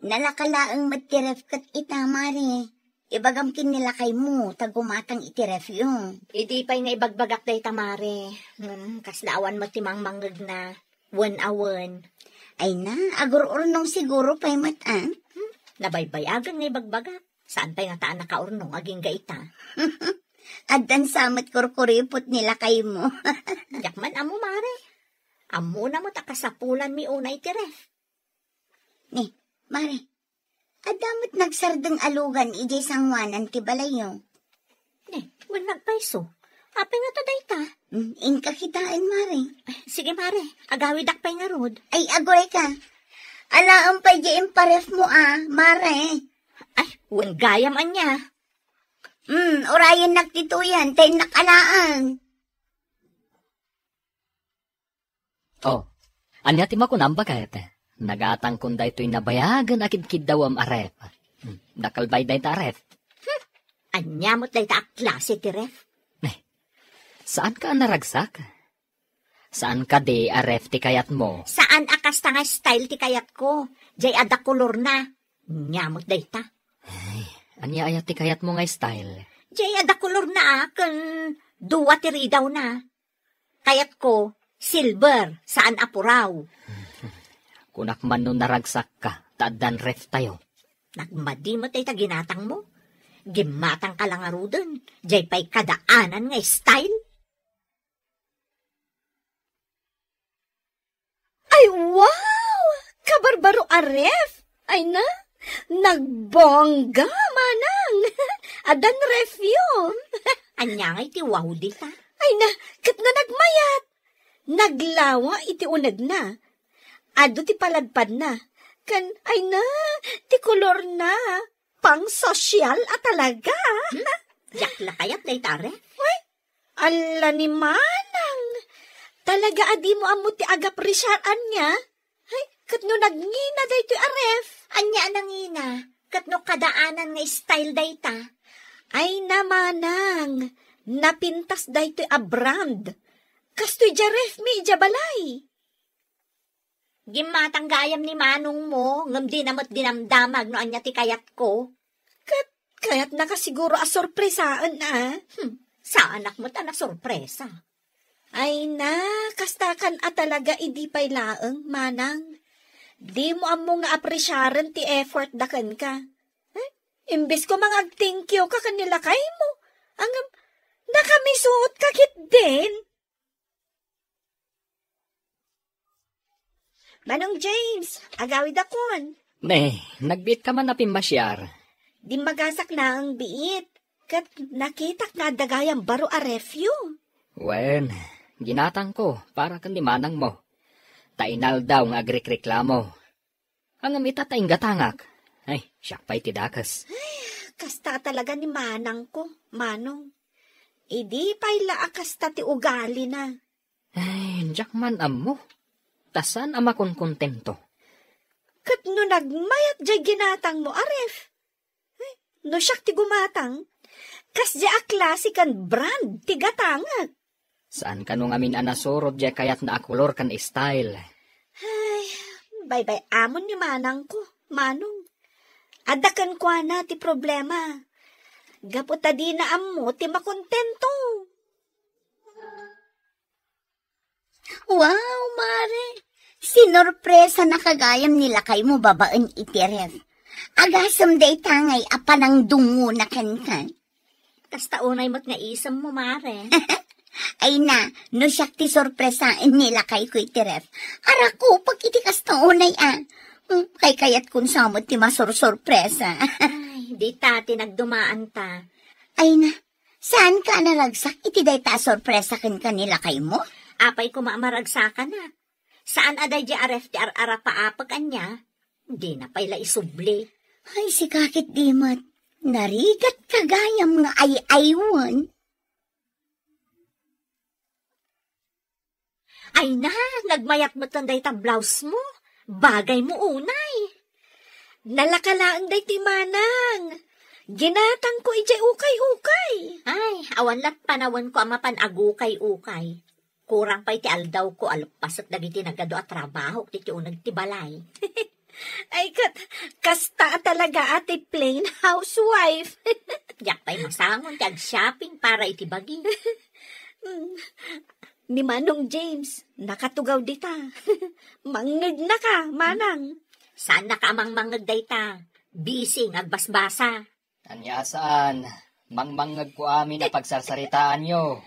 Nalaka laeng met ti ref ket ita, Mare. Ibagam ken ni lakaymo ta gumatang iti refyo. Idi pay nga ibagbagak dayta, Mare. Hmm, kasla awan met ti mangmangngegna. Wen a wen. Ay na, agur-urnong siguro pay met, ah. Hmm, nabaybayagen nga ibagbagak. Saan pay ngata a nakaurnong agingga ita? Addan sa met kurkuripot ni lakaymo. Diak man ammo, Mare. Ammona met a kasapulanmi unay ti ref. Ni, Mare, adda met nagsardeng a lugan idiay sangoanan ti balayyo. Ni, wen nagpayso. Apay ngata dayta? Mm, inka kitaen, Mare. Ay, sige, Mare. Agawidak pay ngarud. Ay, aguray ka. Alaem pay di imparefmo, ah, Mare. Ay, wen gayam ania? Mm, urayennak ditoyen, ta innak alaen. Oh, ania ti makunam, baket? Nagatangkon daytoy nabayagen a kidkiddawem a ref. Hmm, dakkel bay dayta a ref. Hmm, ania met dayta a klase ti ref? Eh, saanka a naragsak? Saan kadi a ref ti kayatmo? Saan a kasta nga style ti kayatko. Jay adda kolorna. Ania met dayta? Ay, ania aya ti kayatmo nga style? Jay adda kolorna, ah, ken dua ti ridawna. Kayatko, silver, saan a puraw. Kunak man no naragsakka, ta addan ref tayo. Nagmadi met dayta ginatangmo. Gimmatangka la ngaruden, jay pay kadaanan nga style. Ay, wow! Kabarbaro a ref! Ay na, nagbongga, manang! Addan refyo! Ania nga iti wow dita? Ay na, ket no nagmayat! Naglawa iti unegna. Adu ti paladpadna. Ken, ay na, ti kolorna. Pangsosyal a talaga. Hmm? Diak la kayat dayta a ref. Ay, ala ni manang. Talaga a dimo ammo ti agapresiar ania? Ay, ket no nagngina daytoy a ref? Ania a nangina? Ket no kadaanan nga style dayta? Ay na manang, napintas daytoy a brand. Kastoy diay refmi idiay balay. Gimmatang gayam ni manongmo, ngem dina met dinamdamag no ania ti kayatko. Ket kayatnaka siguro a sorpresaen, a? Hmm, saanak met a nasorpresa. Ay na, kastakan a talaga idi pay laeng, manang. Dimo ammo nga apresiaren ti effort da kenka. Eh, imbes ko mangag-thank you ka ken ni lakaymo. Ngem, nakamisuot ka ketdin. Manong James, agawidakon. Ne, nagbiit ka man a pimmasiar? Dimmagasak naeng biit, ket nakitak nga adda gayam baro a refyo. Wen, ginatangko para ken ni manangmo. Ta inaldaw nga agrikreklamo. Ngem ita ta inggatangak. Ay, siak pay ti dakes. Ay, kasta talaga ni manangko, manong. Idi pay la a kasta ti ugalina. Ay, diak man ammo. Ta saan a makonkontento. Ket no nagmayat diay ginatangmo a ref? Ay, no siak ti gumatang, kasdiay a klase ken brand ti gatangek. Saan kano ngamin a nasurot diay kayatna a kolor ken style? Ay, baybay-amon ni manangko, manong. Adda kenkuana ti problema. Gapu ta dina ammo ti makontento. Wow, Mare! Sinorpresanaka gayam ni lakaymo babaen iti ref. Agasem dayta ngay a panangdungngona kenka. Kasta unay met nga isemmo, Mare. Ay na, no siak ti sorpresaen ni lakayko iti ref, arakupek iti kasta unay a. Hmm, kaykayatkon sa met ti masursurpresa. Ay, dita ti nagdumaanta. Ay na, saanka a naragsak iti dayta a sorpresa kenka ni lakaymo? Apay koma a maragsakanak? Saan a daydiay a ref ti ar-arapaapek ania? Dina pay la isubli. Ay, sika ket di met. Narigat ka gayam nga ay-aywan. Ay na, nagmayat met dayta blouse mo. Bagay mo unay. Nalaka laeng daytoy manang. Ginatangko idiay ukay-ukay. Ay, awan lat panawenko a mapan agukay-ukay. Kurang pay ti aldawko a leppasek dagiti nagadu a trabahok ditoy uneg ti balay. Ay, ket, kasta a talaga a ti plain housewife. Diak pay masangon ti ag-shopping para iti bagi. Mm. Ni Manong James, nakatugaw dita. Mangngegnaka, manang. Saannaka a mangmangngeg dayta. Busy nga agbasbasa. Ania a saan, mangmangngegko amin a pagsarsaritaanyo.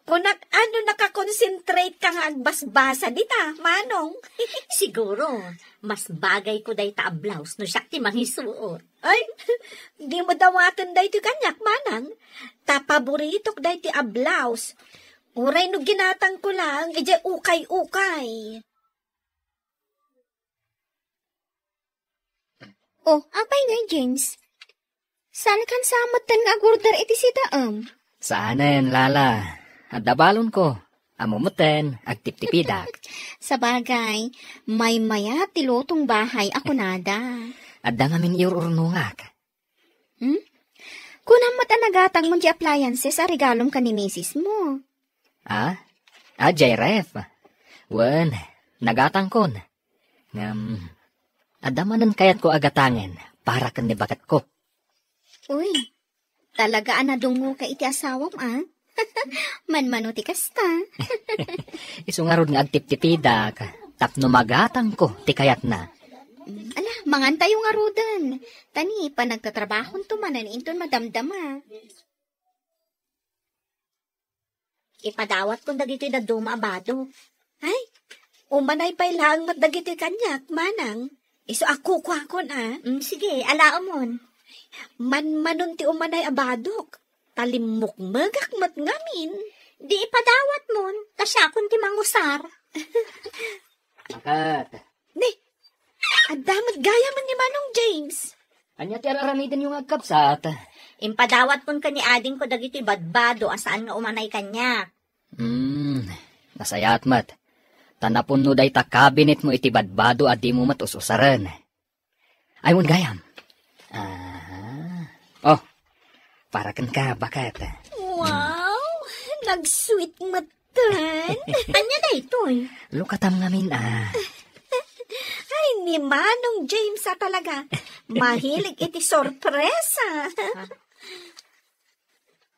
Kunak, ano, nakakonsentrate ka nga agbasbasa dita, manong? Siguro, mas bagay ko dayta a blouse no siak ti mangisuot. Ay, di mo dawaten daytoy kaniak, manang. Ta paboritok daytoy a blouse. Uray no ginatangko laeng idiay ukay-ukay. Oh, apay ngay, James? Saan kan sa metten nga agorder iti sidaem? Saanen, Lala. Adda balonko. Ammo metten, agtiptipidak. Sabagay, maymayat ti lutong bahay a kunada. Adda ngamin iur-urnongak. Hmm? Kunam met a nagatangmon ti appliances a regalom ken ni misis mo. Ah? Ah, diay ref. Wen, nagatangkon. Ngem, adda manen kayatko a gatangen para ken ni baketko. Uy, talaga a nadungngoka iti asawam, a? Manmano ti kasta. Isu ngarud nga agtiptipidak tapno magatangko ti kayatna. Mm, ala, mangantayo ngaruden. Ta ni panagtatrabahonto manen inton madamdama. Ipadawatkon dagitoy dadduma a badok. Ay, umanay pay laeng met dagitoy kaniak, manang. Isu a kukuakon, a. Mm, sige, alaemon. Manmanon ti umanay a badok. Ta limmukmegak met ngamin. Di ipadawatmon, ta siakon ti mangusar. Baket. Ni, adda met gayamen ni Manong James. Ania ti ar-aramidenyo nga agkabsat? Impadawatkon ken ni adingko dagitoy badbado a saan nga umanay kaniak. Hmm, nasayaat met. Ta napunno dayta cabinet mo iti badbado a dimo met us-usaren. Ay, wen gayam. Ah. Oh, para kenka, baket. Wow, nagsweet met. Ania daytoy? Lukatam ngamin, a. Ay, ni Manong James a talaga. Mahilig iti sorpresa.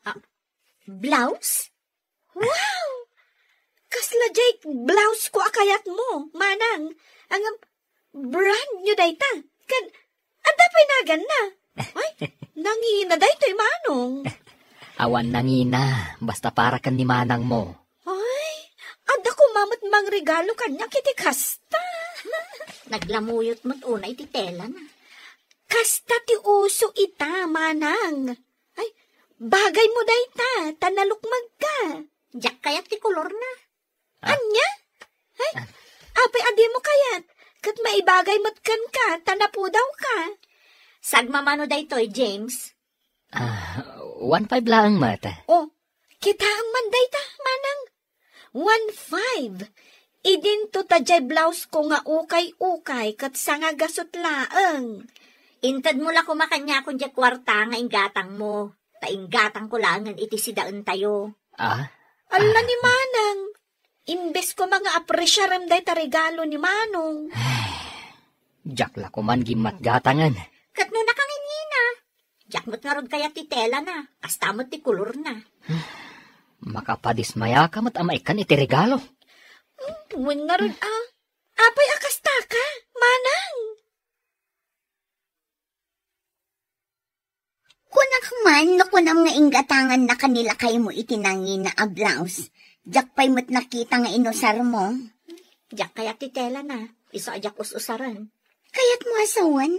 Ah, blouse? Wow! Kasla diay blouse ko a kayatmo, manang. Ngem, brand new dayta. Ken, adda pay naganna. Ay, nangina daytoy, manong. Awan nangina, basta para ken ni manangmo. Ay, adda koma met mangregalo kaniak iti kasta. Naglamuyot met unay ti telana. Kasta ti uso ita, manang. Ay, bagay mo dayta, ta nalukmegka. Diak kayat ti kolorna. Ah. Ania? Ay, ah, apay a dimo kayat? Ket maibagay met kenka, ta napudawka. Sagmamano daytoy, James? Ah, one five laeng met. Oh, kitaem man dayta, manang. One five. Idinto ta diay blouse ko nga ukay-ukay ket sangagasut laeng. Intedmo la koma kaniakon diay kuarta nga inggatangmo. Ta inggatangko laengen iti sidaentayo. Ah? Alla ni manang. Imbes koma nga apresiarem dayta regalo ni manong. Diak la koman gimmatgatangen. Ket no nakangingina, diak met ngarud kayat ti telana, kasta met ti kolorna. Makapadismayaka met a maikkan iti regalo. Hmm, wen ngarud a. Apay a kastaka, manang? Kunak man no kunam nga inggatangannaka ni lakaymo iti nangina a blouse. Diak pay met nakita nga inusarmo. Diak kayat ti telana. Isu a diak us-usaren. Kayatmo a sawen?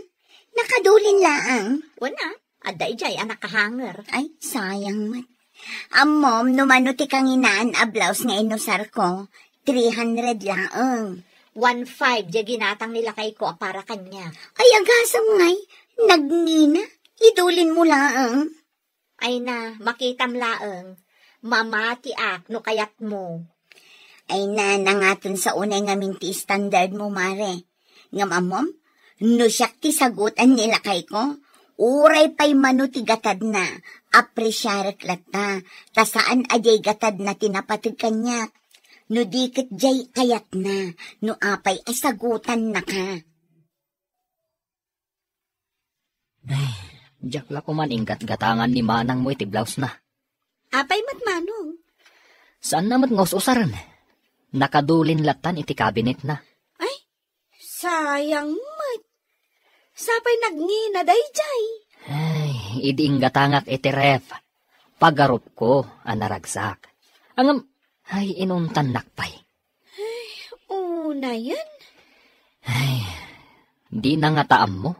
Nakadulin laeng. Wen a, adda idiay a nakahanger. Ay, sayang met. Ammom no mano ti kanginaan a blouse nga inusarko? Three hundred laeng. One five diay ginatang ni lakayko a para kaniak. Ay, agasem ngay, nagnina, idulinmo laeng. Ay na, makitam laeng, mamatiak no kayatmo. Ay na, nangaton sa unay ngamin ti standardmo, mare. Ngem ammom, no siak ti sagutan ni lakayko, uray pay mano ti gatadna, apresiarek latta, ta saan a diay gatadna ti napateg kaniak. No di ket diay kayatna, no apay a sagutannaka. Ay, diak la koman inggatgatangan ni manangmo iti blousena. Apay met, manong? Saanna met nga us-usaren. Nakadulin lattan iti kabinetna. Ay, sayang met. Sapay nagngina daydiay. Ay, idi inggatangak iti ref, pagarupko a naragsak. Ngem, ay, inuntannak pay. Unayen? Ay, dina ngata ammo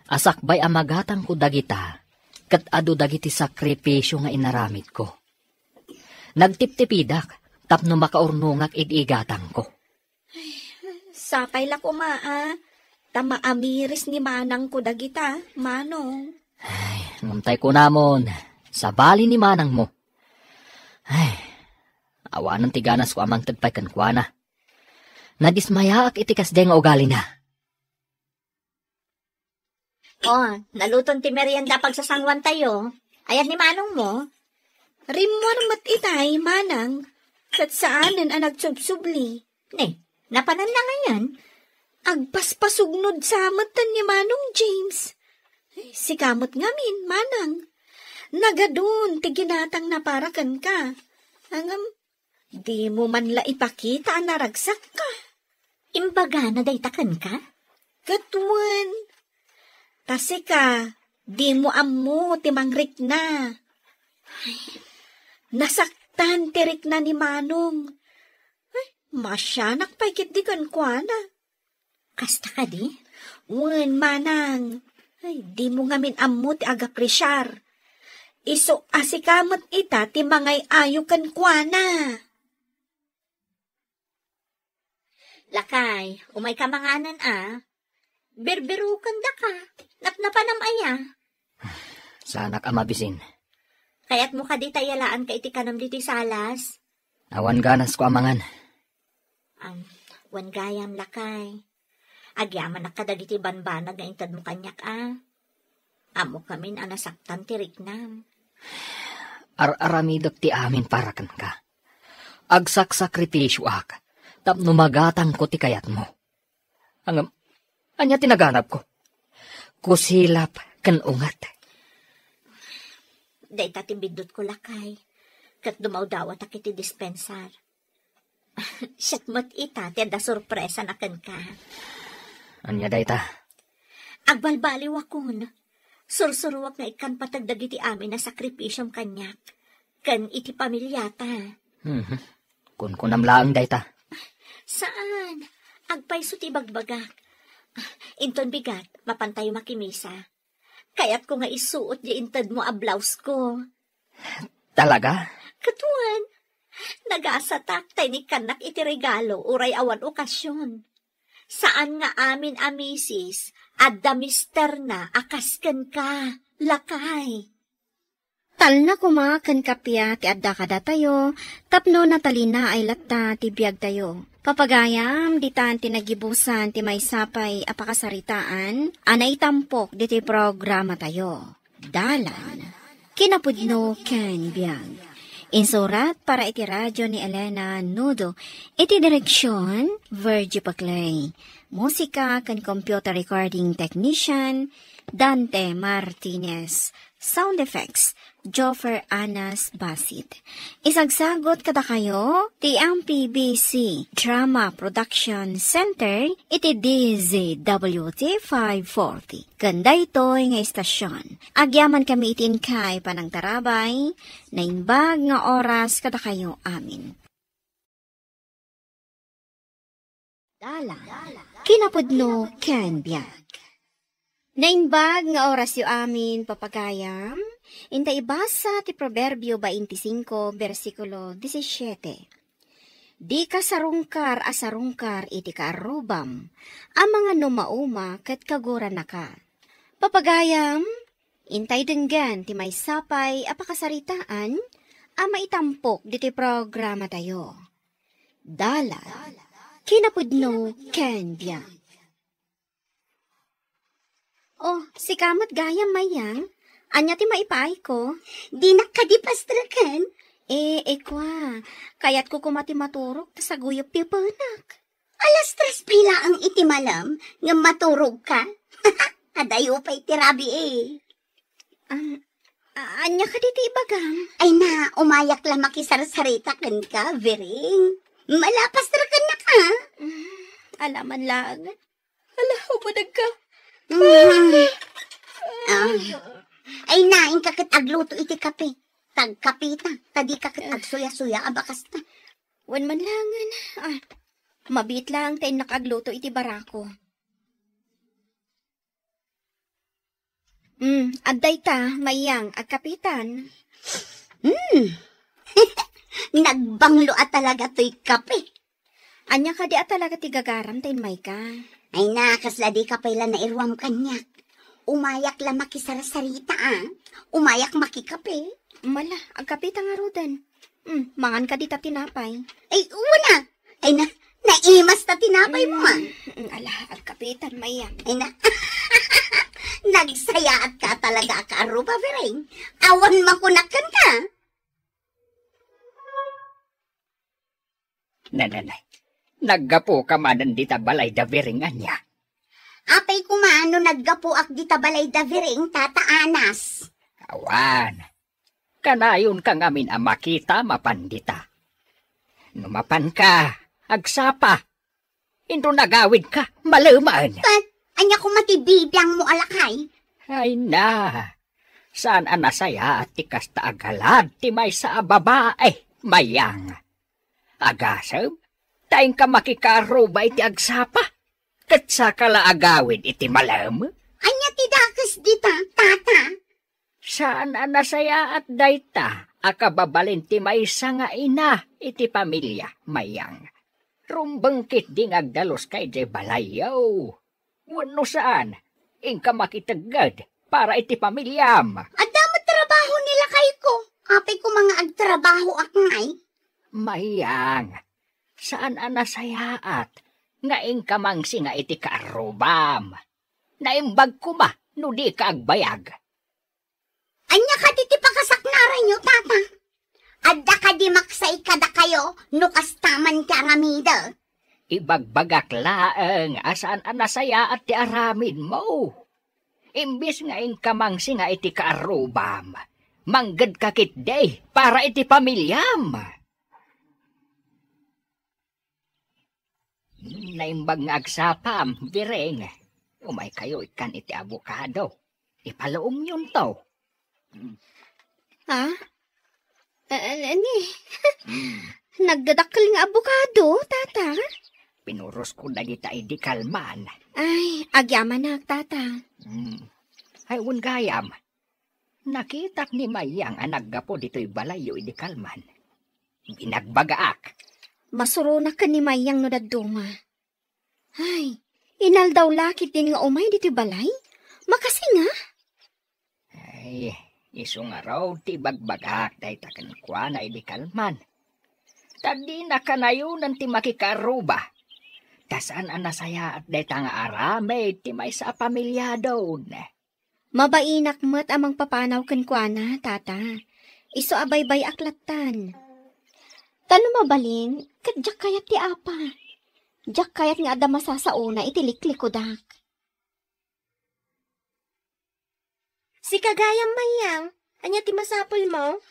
a sakbay a magatangko dagita, ket adu dagiti sakripisio nga inaramidko. Nagtiptipidak tapno makaurnongak iti igatangko. Sapay la koma a, ta maamiris ni manangko dagita, manong. Ay, ngem tay kunamon, sabali ni manangmo. Ay, awanen ti ganasko a mangted pay kenkuana. Nadismayaak iti kasdiay nga ugalina. O, naluton ti merienda pagsasanguantayo. Ayat ni manongmo? Rimmuar met itay, manang, ket saanen a nagsubsubli. Ne, napananna ngayen? Agpaspasugnod sa met ni Manong James. Sika met ngamin, manang. Nagadun ti ginatangna para kenka. Ngem, dimo man la ipakita a naragsakka. Imbagana dayta kenka? Ket wen, ta sika, dimo ammo ti mangrikna. Ay, nasaktan ti rikna ni Manong. Ay, masianak pay ketdi kenkuana. Kasta kadi? Wen, manang. Ay, dimo ngamin ammo ti agapresiar. Isu a sika met ita ti mangay-ayo kenkuana. Lakay, umayka manganen a. Birbirukendaka. Napnapanam aya? Saanak a mabisin. Kayatmo kadi ta iyalaanka iti kanem ditoy salas? Awan ganasko a mangan. Am, wen gayam, lakay. Agyamanak kadagiti banbanag nga intedmo kaniak a. Ammok ngamin a nasaktan ti riknam. Ar-aramidek ti amin para kenka. Agsaksakripisioak tapno magatangko ti kayatmo. Ngem, ania ti naganabko? Kusilap ken unget. Dayta ti biddutko, lakay, ket dumawdawatak iti dispensar. Siak met ita ti adda sorpresana kenka. Ania dayta? Agbalbaliwakon. Sursuruak nga ikkan pateg dagiti amin a sakripisiom kaniak ken iti pamiliata. Mhm. Kunkunam laeng dayta. Saan. Agpayso ti ibagbagak. Inton bigat, mapantayo makimisa. Kayatko nga isuot diay intedmo a blausko. Talaga? Ket wen, nagasatak ta inikkannak iti regalo uray awan okasion. Saan nga amin a misis, adda misterna a kas kenka, lakay. Talna koma ken kappia ti adda kadatayo, tapno natalinaay latta ti biagtayo. Papagayam, ditan ti nagibusan ti maysa pay a pakasaritaan a naitampok ditoy programatayo. Dalan, kinapudno ken biag. Insurat para iti radio ni Elena Nudo. Iti direksion, Virgie Paclay. Musika ken computer recording technician, Dante Martinez. Sound effects, Joffer Anas Basit. Isagsagot kadakayo ti M P B C Drama Production Center iti D Z W T five forty. Ken daytoy nga istasyon, agyamankami iti inkay panangtarabay, naimbag nga oras kadakayo amin. Dalan, kinapudno ken biag. Naimbag nga orasyo amin, papagayam, inta ibasa ti Proverbio twenty-five, bersikulo disisiete. Dika sarungkar a sarungkar iti kaarrubam, a mangano mauma ket kaguranaka. Papagayam, intay denggen ti maysa pay a pakasaritaan a maitampok ditoy programatayo. Dalan, kinapudno ken biag. Oh, sika met gayam, Mayang. Ania ti maipaayko? Dinak kadi pastreken? Eh, eh, kua. Kayatko koma ti maturog, ta saguyop ti apenak. Alas tres pay laeng iti malem, ngem maturogka? Adayo pay ti rabii. Am, a-, ania kadi ti ibagam? Ay na, umayak la makisarsarita kenka, Biring. Malapas ra kennak, a? Mm, alaman laeng. Ala, umadagka. Mm. Ah. Ay na, inka ket agluto iti kape. Tagkapita, ta dika ket agsuya-suya a bakasta. Wen man laengen, ah, mabiit laeng ta innak agluto iti barako. Mm, adda ita, Mayang, agkapitan. Mm. Nagbanglo a talaga toy kape. Ania kadi a talaga ti gagaram ta immayka? Ay na, kasla dika pay la nairuam kaniak. Umayak la makisarsarita, a. Umayak makikape. Mala, agkapita ngaruden. Mm, mangan kadi ta tinapay. Ay, wen a. Ay na, naimas ta tinapay mo, a. Mm, mm, ala, agkapitan, Mayang. Ay na, nagsayaatka talaga a kaarruba, Biring. Awan makunak kenka. Nananay, naggapuka manen dita balay da Biring ania? Apay koma no naggapuak dita balay da Biring, Tata Anas? Awan. Kanayonka ngamin a makita mapan dita. No mapanka, agsapa. Inton agawidka, malemen. Ket, ania koma ti bibiangmo a lakay? Ay na, saan a nasayaat ti kasta a galad ti maysa a babae, Mayang. Agasem, ta inka makikaarruba iti agsapa, ket saka la agawid iti malem. Ania ti dakes dita, Tata? Saan a nasayaat dayta a kababalin ti maysa nga ina iti pamilia, Mayang. Rumbeng ketdi nga agdaluska idiay balayyo. Wenno saan, inka makitegged para iti pamiliam. Adda met trabaho ni lakayko. Apay koma nga agtrabahoak ngay? Mayang, saan a nasayaat nga inka mangsinga iti kaarrubam. Naimbag koma no dika agbayag. Ania kadi ti pakasaknaranyo, Tata? Adda kadi maksay kadakayo no kasta man ti aramidek? Ibagbagak laeng a saan a nasayaat ti aramidmo. Imbes nga inka mangsinga iti kaarrubam, manggedka ketdi para iti pamiliam. Naimbag nga agsapam, Biring. Umaykayo ikkan iti abokado. Ipaluomyonto. Ha? A-, a-, ani? Mm. Nagdadakkel nga abokado, Tata? Pinurosko dagita idi kalman. Ay, agyamanak, Tata. Mm. Ay, wen gayam. Nakitak ni Mayang a naggapu ditoy balayyo idi kalman. Binagbagaak. Masuronak ken ni Mayang no dadduma. Ay, inaldaw la ketdin nga umay ditoy balay? Makasinga? Ay, isu ngarud ti ibagbagak dayta kenkuana idi kalman. Ta dina kanayonen ti makikaarruba. Ta saan a nasayaat dayta nga aramid ti maysa a pamiliadon. Mabainak met a mangpapanaw kenkuana, Tata. Isu a baybay-ak lattan. Ta no mabalin, ket diak kayat ti apa. Diak kayat nga adda masasaona iti liklikudak. Sika gayam, Mayang, ania ti masapulmo?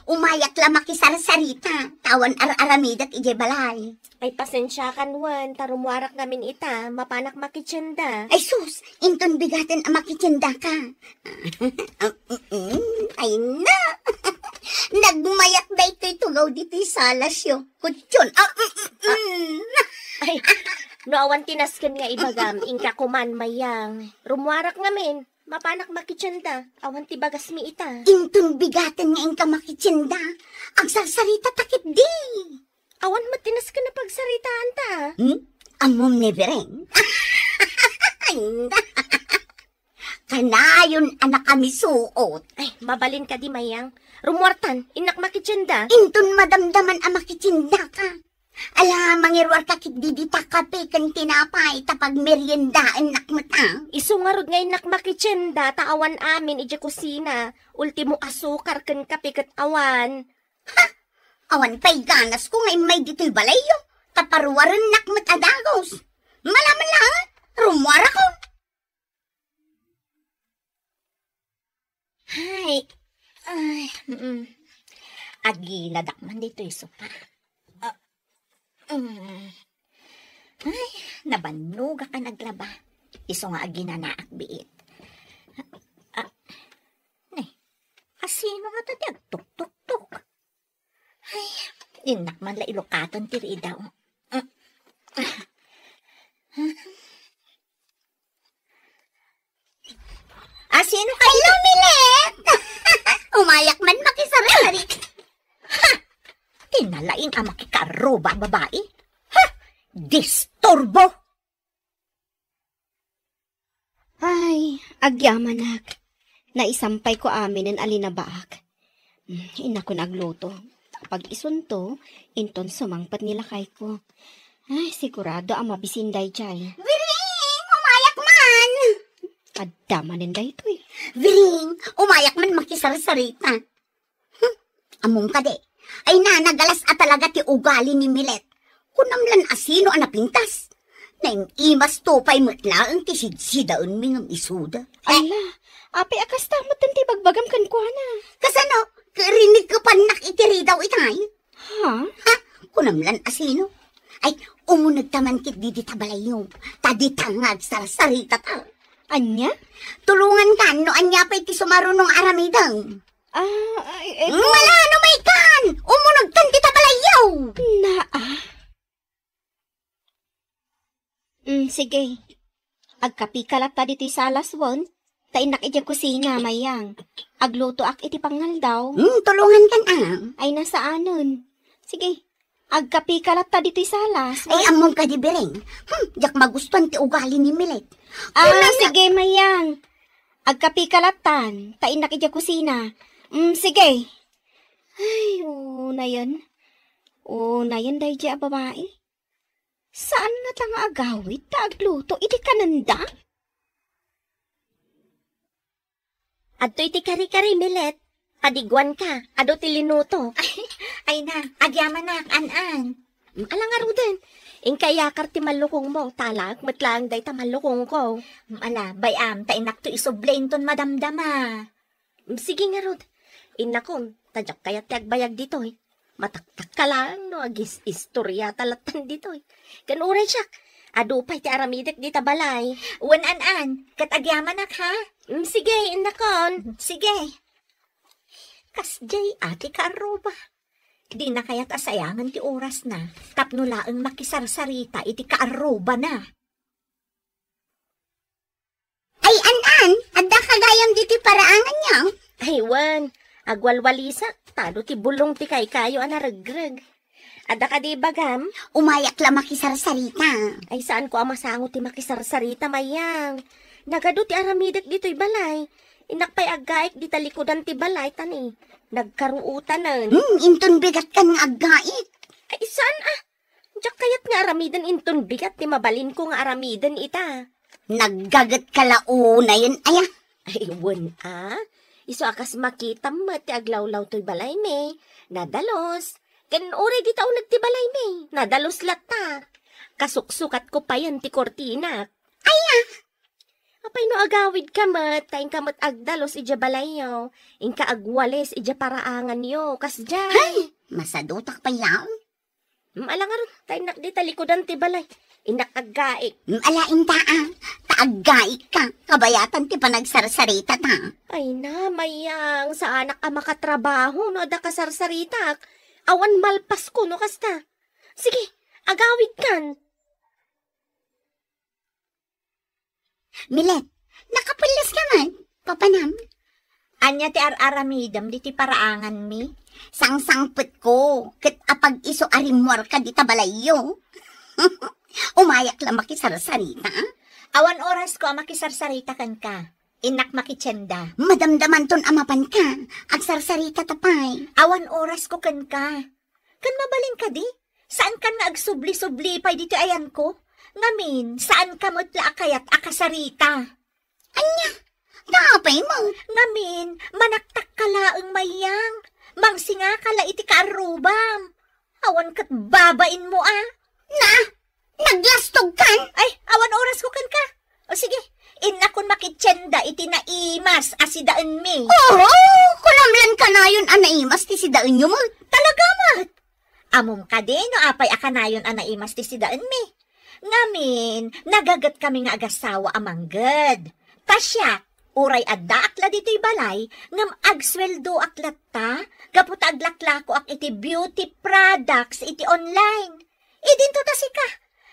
Umayak la makisarsarita, ta awan ar-aramidek idiay balay. Ay, pasensiakan wen, ta rummuarak ngamin ita, mapanak makitienda. Ay sus, inton bigaten a makitiendaka. Ay na! Nagmayak daytoy tugaw ditoy salasyo. Kutyon. Ah, mm, mm, mm. Ay, no awan ti nasken nga ibagam, inka koman, Mayang. Rummuarak ngamin. Mapanak makitienda, awan ti bagasmi ita. Inton bigaten nga inka makitienda, agsarsarita ta ketdi. Awan met ti nasken a pagsaritaanta. Hmm? Ammom ni Bereng? Kanayon a nakamisuot. Ay, mabalin kadi, Mayang. Rummuartan, innak makitienda. Inton madamdaman a makitiendaka. Ala, mangiruarka ketdi dita kape ken tinapay ta pagmeriendaennak met a. Isu ngarud nga innak makitienda ta awan amin idiay kusina. Ultimo asukar ken kape ket awan. Ha! Awan pay ganasko nga immay ditoy balayyo ta paruarennak met a dagus. Malaman laeng, rummuarako. Ay, ay, mm. Agiladak man ditoy sopa. Ah, mm. Ay, nabannogak a naglaba. Isu nga aginanaak biit. Ah, ne, asino ngata ti agtuktuktok? Ay, innak man la ilukaten ti ridaw. Asino kayo? Hello, Milet! Umayak man makisari-sari. Ha! Tinalaing a makikarruba a babai. Ha! Disturbo! Ay, agyamanak. Naisampayko aminen a linabaak. Mm, innakon agluto. Pag isunto, inton sumangpet ni lakayko. Ay, sigurado a mabisin daydiay. Wiring! Umayak man! Adda manen daytoy. Wiring! Umayak man makisarsarita. Hmm, ammom kadi, ay na, nagalas a talaga ti ugali ni Milet. Kunam lan asino a napintas. Naim-imasto pay met laeng ti sidsidaenmi ngem isuda. Ala, apay a kasta met ti ibagbagam kenkuana? Kasano? Rinikkepannak iti ridaw itay? Ha? Ha? Kunam lan asino? Ay, umunegta man ketdi dita balayyo. Ta dita nga agsarsaritata. Ania? Tulongankan no ania pay ti sumarunong aramidem. Ah, ay, eh, Mala no maykan! Umunegkan dita balayyo! Naa. Mm, sige. Agkapika latta ditoy salas wen, ta innak idiay kusina, Mayang. Aglutoak iti pangaldaw. Hmm, tulongankan, a. Ay, nasaanen. Sige, agkapika latta ditoy salas. Ay, ammom kadi, Bereng. Hmm, diak magustuan ti ugali ni Milet. Ah, sige, Mayang. Agkapika lattan, ta innak idiay kusina. Mm, sige. Ay, unayen. Unayen daydiay a babai. Saan ngata nga agawid ta agluto idi kanenda? Adtoy ti kari-kari, Milet. Padiguanka, adu ti linuto. Ay, ay na, agyamanak, an-an. Mm, ala ngaruden. Inka iyakar ti mallukongmo, ta alaek met laeng dayta mallukongko. Mm, ala, bay-am, ta innakto isubli inton madamdama. Mm, sige ngarud. Innakon, ta diak kayat ti agbayag ditoy. Mataktakka laeng no agis-istoriata lattan ditoy. Ken uray siak, adu pay ti aramidek dita balay. Wen, an-an, ket agyamanak, ha? Mm, sige, innakon. Sige. Kasdiay a ti kaarruba. Dina kayat a sayangen ti orasna tapno laeng makisarsarita iti kaarrubana. Ay, an-an, adda ka gayam ditoy paraanganyo? Ay, wen, agwalwalisak, tado ti bulong ti kaykayo a naregreg. Adda kadi ibagam? Umayak la makisarsarita. Ay, saanko a masango ti makisarsarita, Mayang. Nagadu ti aramidek ditoy balay. Innak pay aggaik dita likudan ti balay, ta ni, nagkaruotanen. Hmm, inton bigatkan nga aggaik. Ay, saan a? Diak kayat nga aramiden inton bigat ti mabalinko nga aramiden ita. Naggagetka la unayen, aya? Ay, wen a. Isu a kas makitam met ti aglawlaw toy balaymi. Nadalus. Ken uray dita uneg ti balaymi. Nadalus latta. Kasuksukatko payen ti kurtinak. Aya? Apay no agawidka met, ta inka met agdalus idiay balayyo, inka agwalis idiay paraanganyo, kasdiay. Hay! Masadutak pay laeng. Mm, ala ngarud, ta innak dita likudan ti balay. Innak aggaik. Mm, ala inta a, ta aggaikka, kabayatan ti panagsarsarita ta. Ay na, Mayang, saanak a makatrabaho no adda kasarsaritak. Awan malpasko no kasta. Sige, agawidkan. Milet, nakapelles ka man, papanam? Ania ti ar-aramidem ditoy paraanganmi? Sangsangpetko, ket apag-isu a rimmuarka dita balayyo. Umayak la makisarsarita. Awan orasko a makisarsarita kenka. Innak makitienda. Madamdamanton a mapanka. Agsarsarita ta pay. Awan orasko kenka. Ken mabalin kadi, saankan nga agsubli-subli pay ditoy ayanko? Ngamin, saanka met la a kayat a kasarita. Ania? Apay met? Ngamin, manaktakka laeng, Mayang. Mangsingaka la iti kaarrubam. Awan ket babainmo a. Na, naglastogkan? Ay, awan orasko kenka. O sige, innakon makitienda iti naimas a sidaenmi. Oo, kunam lan kanayon a naimas ti sidaenyo met. Talaga met? Ammom kadi no apay a kanayon a naimas ti sidaenmi? Ngamin, nagagetkami nga agassawa a mangged. Ta siak, uray addaak la ditoy balay, ngem agsueldoak latta gapu ta aglaklakoak iti beauty products iti online. Idinto ta sika,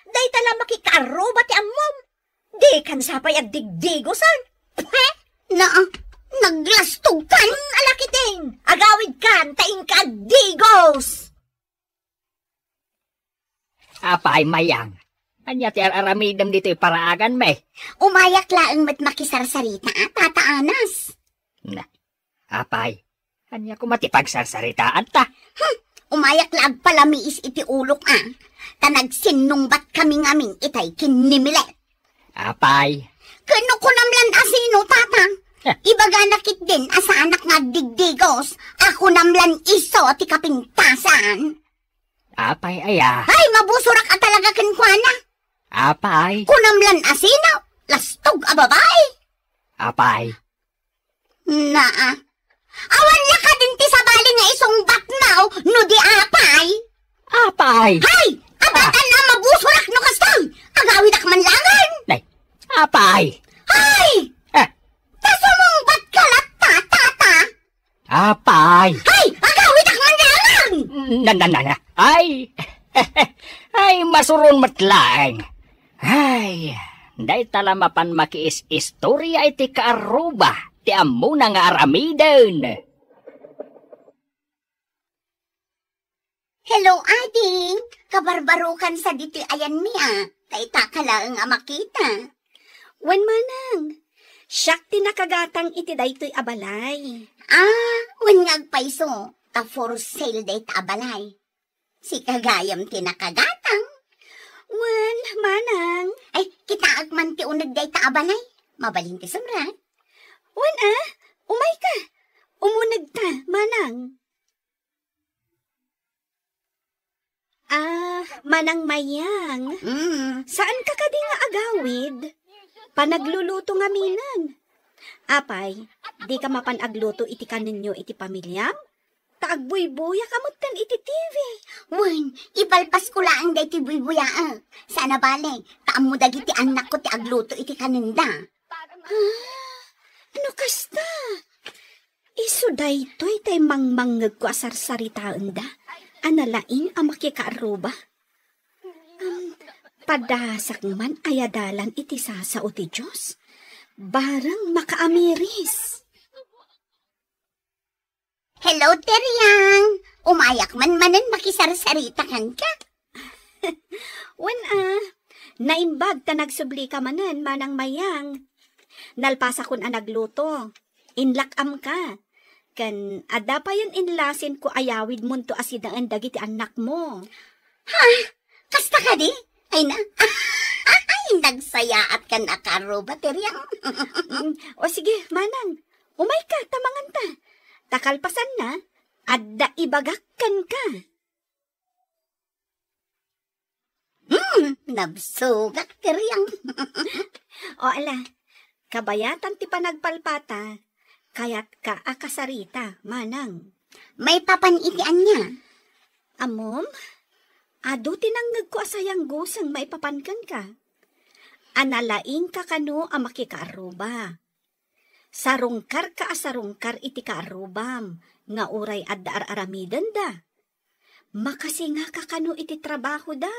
dayta la makikaarruba ti ammom. Dikan sa pay agdigdigosan. Pwe! Na, naglastogkan? Ala ketdin, agawidkan ta inka agdigos! Apay, Mayang, ania ti ar-aramidem ditoy paraanganmi? Umayak laeng met makisarsarita, Tata Anas. Na, apay, ania koma ti pagsarsaritaanta? Hmm, umayak la agpalamiis iti ulok a, ta nagsinnungbat kami ngamin itay ken ni Milet. Apay. Ken no kunam lan a sino, Tata? Heh. Ibagana ketdin a saanak nga agdigdigos, a kunam lan isu ti kapintasan. Apay aya? Ay, mabusorak a talaga kenkuana. Apay. Kunam lan a sino, lastog a babai. Apay. Naa. Awan la kadin ti sabali nga isungbatmo no di apay? Apay. Hay! Abatan a mabusorak no kastoy! Agawidak man laengen! Nay, apay! Hay! Eh. Ta sumungbatka latta, Tata! Apay! Hay! Agawidak man laengen! Na, na, na, na. Ay! Ay, masuron met laeng. Ay, dayta la mapan makiis-istorya iti kaarruba ti ammona nga aramiden. Hello, Adi. Kabarbarokan sa ditoy ayanmi a. Daytaka laeng a makita. Wen, manang. Siak ti nakagatang iti daytoy a balay. Ah, wen nga agpayso. Ta for sale dayta a balay. Sika gayam ti nakagatang. Wen, manang. Ay, kitaek man ti uneg dayta a balay. Mabalin ti sumrek. Wen a, umayka. Umunegta, manang. Ah, Manang Mayang. Mm. Saanka kadi nga agawid? Panagluluto ngaminen. Apay, dika mapan agluto iti kanenyo iti pamiliam? Ta agbuybuyak a metten iti T V. Wen, ipalpasko laeng daytoy buybuyaek. Saan a bale, ta ammo dagiti annakko ti agluto iti kanenda. Ah, no kasta, isu daytoy tay mangmangngegko a sarsaritaenda a nalaing a makikaarruba. Am, padasak man aya dalan iti sasao ti Dios. Bareng makaamiris. Hello, Teriang! Umayak man manen makisarsarita kenka. Wen a, naimbag ta nagsublika manen, Manang Mayang. Nalpasakon a nagluto. Inlak-amka. Ken adda payen inlasinko a yawidmonto a sidaen dagiti annakmo. Ha? Kasta kadi? Ay na. Ay, nagsayaat kan a kaarruba, Teriang. Mm, o sige, manang. Umayka, ta manganta. Ta kalpasanna, adda ibagak kenka. Hmm, nabsogak, Teriang. O ala, kabayatan ti panagpalpata, kayatka a kasarita, manang. Maipapan iti ania? Ammom, adu ti nangngegko a sayangguseng maipapan kenka. A nalaingka kano a makikaarruba. Sarungkarka a sarungkar iti kaarrubam, nga uray adda ar-aramidenda. Makasingaka kano iti trabahoda.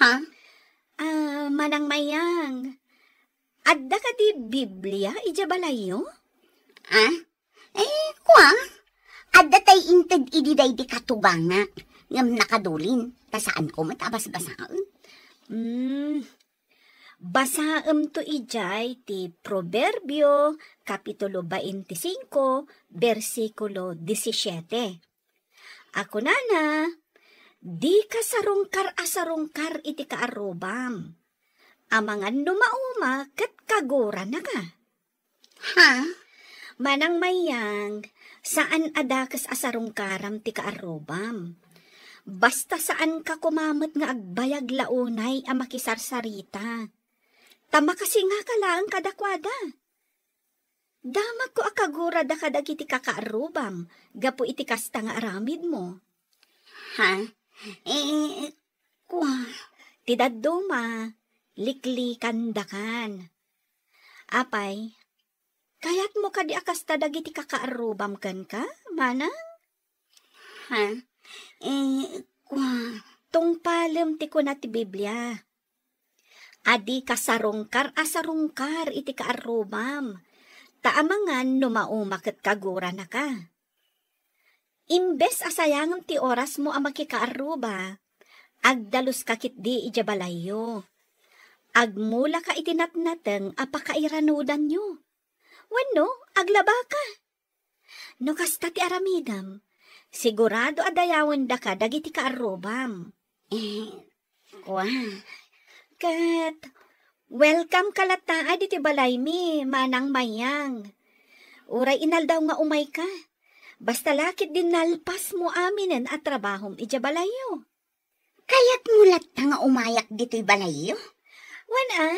Ha? Ah, Manang Mayang, adda kadi Biblia idiay balayyo? Ah? Eh, kua? Adda tay inted idi daydi katubangak, ngem nakadulin, ta saanko met a basbasaen. Hmm, basaemto idiay ti Proverbio, Kapitulo twenty-five, bersikulo disisiete. A kunana, "Dika sarungkar a sarungkar iti kaarrubam. Amangan no mauma ket kaguranaka." Ha? Manang Mayang, saan a dakes a sarungkaram ti kaarrubam. Basta saanka koma met nga agbayag la unay a makisarsarita. Ta makasingaka laeng kadakuada. Damagko a kagurada kadagiti kakaarrubam gapu iti kasta nga aramidmo. Ha? Eh, kua? Ti dadduma, liklikandakan. Apay, kayatmo kadi a kasta dagiti kakaarrubam kenka, manang? Ha? Eh, kua? Tungpalem ti kuna ti Biblia. A dika sarungkar a sarungkar iti kaarrubam, ta amangan no mauma ket kaguranaka. Imbes a sayangem ti orasmo a makikaarruba, agdaluska ketdi idiay balayyo. Agmulaka iti natnateng a pakairanudanyo. Wenno, aglabaka. No kasta ti aramidem, sigurado a dayawendaka dagiti kaarrubam. Eh, kua? Ket, welcome ka latta ditoy balaymi, Manang Mayang. Uray inaldaw nga umayka, basta la ketdi nalpasmo aminen a trabahom idiay balayyo. Kayatmo latta nga umayak ditoy balayyo? Wen a,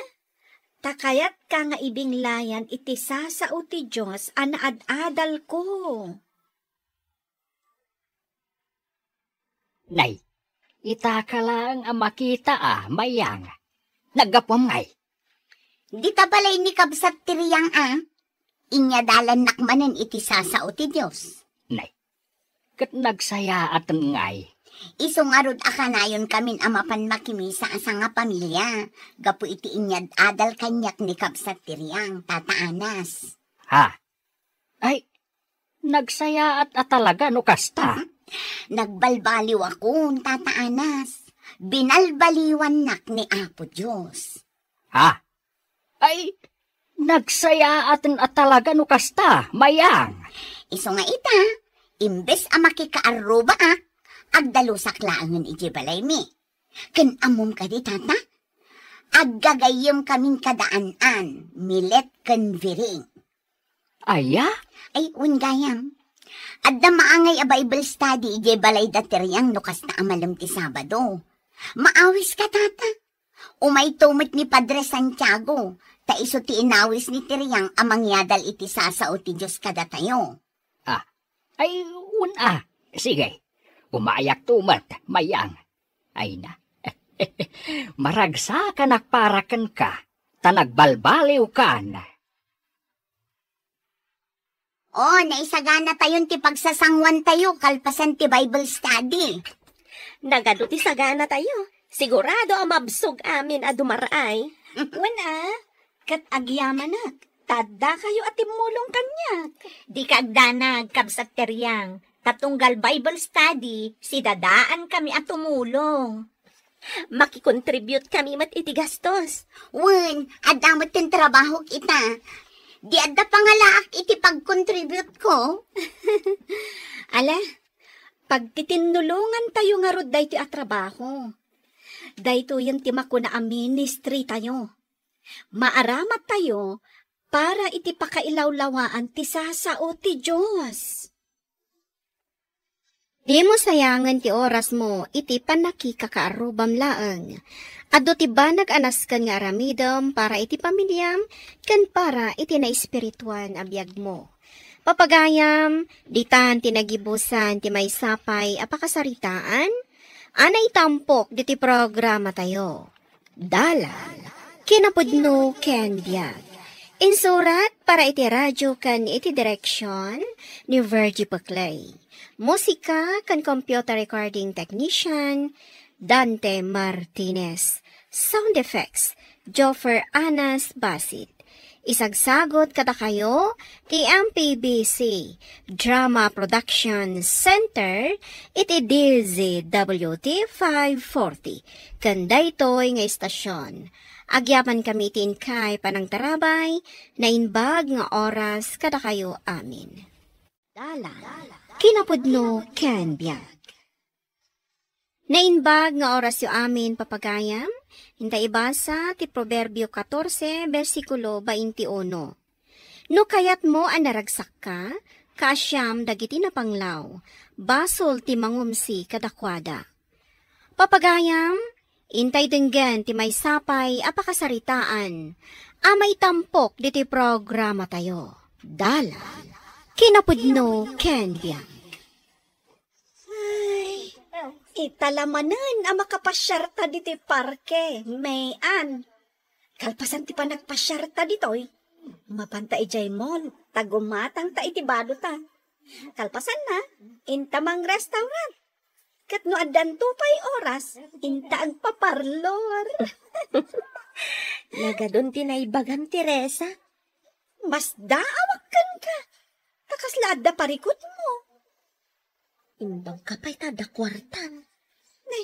ta kayatka nga ibinglayan iti sasao ti Dios a naad-adalko. Nay, itaka laeng a makita a, Mayang. Naggapuam ngay? Dita balay ni kabsat ti Riang a, inyadalannak manen iti sasao ti Dios. Nay, ket nagsayaaten ngay. Isu ngarud a kanayonkamin a mapan makimisa a sangapamilia, gapu iti inyad-adal kaniak ni kabsat ti Riang, Tata Anas. Ha? Ay, nagsayaat a talaga no kasta. Nagbalbaliwakon, Tata Anas. Binalbaliwannak ni Apo Dios. Ha? Ay, nagsayaaten a talaga no kasta, Mayang. Isu nga ita, imbes a makikaarrubaak, agdalusak laengen idiay balaymi. Ken ammom kadi, Tata? Aggagayyemkamin kada An-an, Milet, ken Viring. Aya? Ay, wen gayam. Adda maangay a Bible study idiay balay da ti Riang no kasta a malem ti Sabado. Maawiska, Tata. Umayto met ni Padre Santiago, ta isu ti inawis ni ti Riang a mangyadal iti sasao ti Dios kadatayo. Ah, ay, wen a. Sige, umayakto met, Mayang. Ay na. Maragsakanak para kenka, ta nagbalbaliwkan. O, naisaganatayon ti pagsasanguantayo kalpasan ti Bible study. Nagadu ti saganatayo. Sigurado a mabsog amin a dumar-ay. Wen a, ket agyamanak, ta addakayo a timmulong kaniak. Dika agdanag, kabsat ti Riang, ta tunggal Bible study, sidadaankami a tumulong. Makikontribute kami met iti gastos. Wen, adda met ti trabahok ita. Di adda pangalaak iti pagkontribute ko. Ala, pagtitinnulongantayo ngarud daytoy a trabaho. Daytoyen ti makuna a ministry tayo. Maaramat tayo para iti pakailawlawaan ti sasao ti Dios. Dimo sayangen ti orasmo iti pannakikakaarrubam laeng. Adu ti banag a nasken nga aramidem para iti pamiliam ken para iti naespirituan a biagmo. Papagayam, ditan ti nagibusan ti maysa pay a pakasaritaan a naitampok diti programatayo. Dalan, kinapudno ken biag. Insurat para iti radyo ken iti direksion ni Virgie Peclay. Musika ken computer recording technician, Dante Martinez. Sound effects, Joffer Anas Basit. Isagsagut kadakayo ti M P B C Drama Production Center iti D Z W T five forty, ken daytoy nga istasyon. Agyaman kami iti inkay panangtarabay, naimbag nga oras kadakayo amin. Dalan, kinapudno ken biag. Naimbag nga orasyo amin, papagayam, inta ibasa ti Proverbio catorce, bersikulo veintiuno. No kayatmo a naragsakka, kaasiam dagiti napanglaw, basol ti mangumsi kadakuada. Papagayam, intay denggen ti maysa pay a pakasaritaan a maitampok ditoy programatayo. Dalan, kinapudno ken biag. Ay, ita la manen a makapasiarta ditoy parke, May Ann. Kalpasan ti panagpasiarta ditoy, mapanta idiay mall, ta gumatangta iti badota. Kalpasanna, inta mang-restaurant. Ket no addanto pay oras, inta agpaparlor. Nagadun ti naibagam, Teresa. Masdaawak kenka, ta kasla adda parikutmo. Imbagka pay ta adda kuartam. Ne,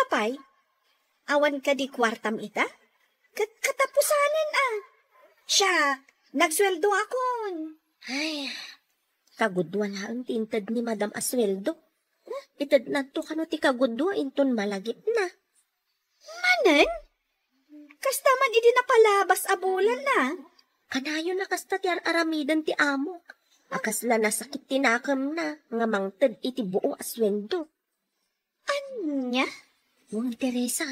apay? Awan kadi kuartam ita? Ket katapusanen a. Siak, nagsueldoakon. Ay, kagudua laeng ti inted ni Madam a sueldo. Itednanto kano ti kagudua inton malagipna. Manen? Kasta man idi napalabas a bulan na. Kanayon a kasta ti ar-aramiden ti amok. A kasla nasakit ti nakemna nga mangted iti buo a sueldo. Ania? Wen, Teresa,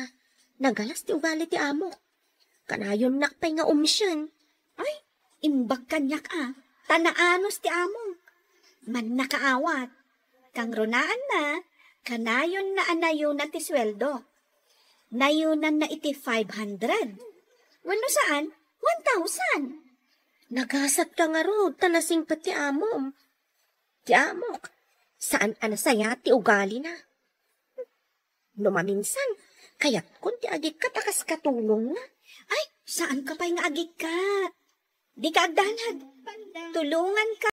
nagalas ti ugali ti amok. Kanayonnak pay nga umsien. Ay, imbag kaniak a, ta naanus ti amok. Mannakaawat. Kangrunaanna, kanayonna a nayuna ti sueldo. Nayunanna iti five hundred. Wenno saan, one thousand. Nagasatka ngarud ta nasingpet ti amom. Ti amok, saan a nasayaat ti ugalina. No maminsan, kayatkon ti agikkat a kas katulongna. Ay, saanka pay nga agikkat. Dika agdanag. Tulonganka.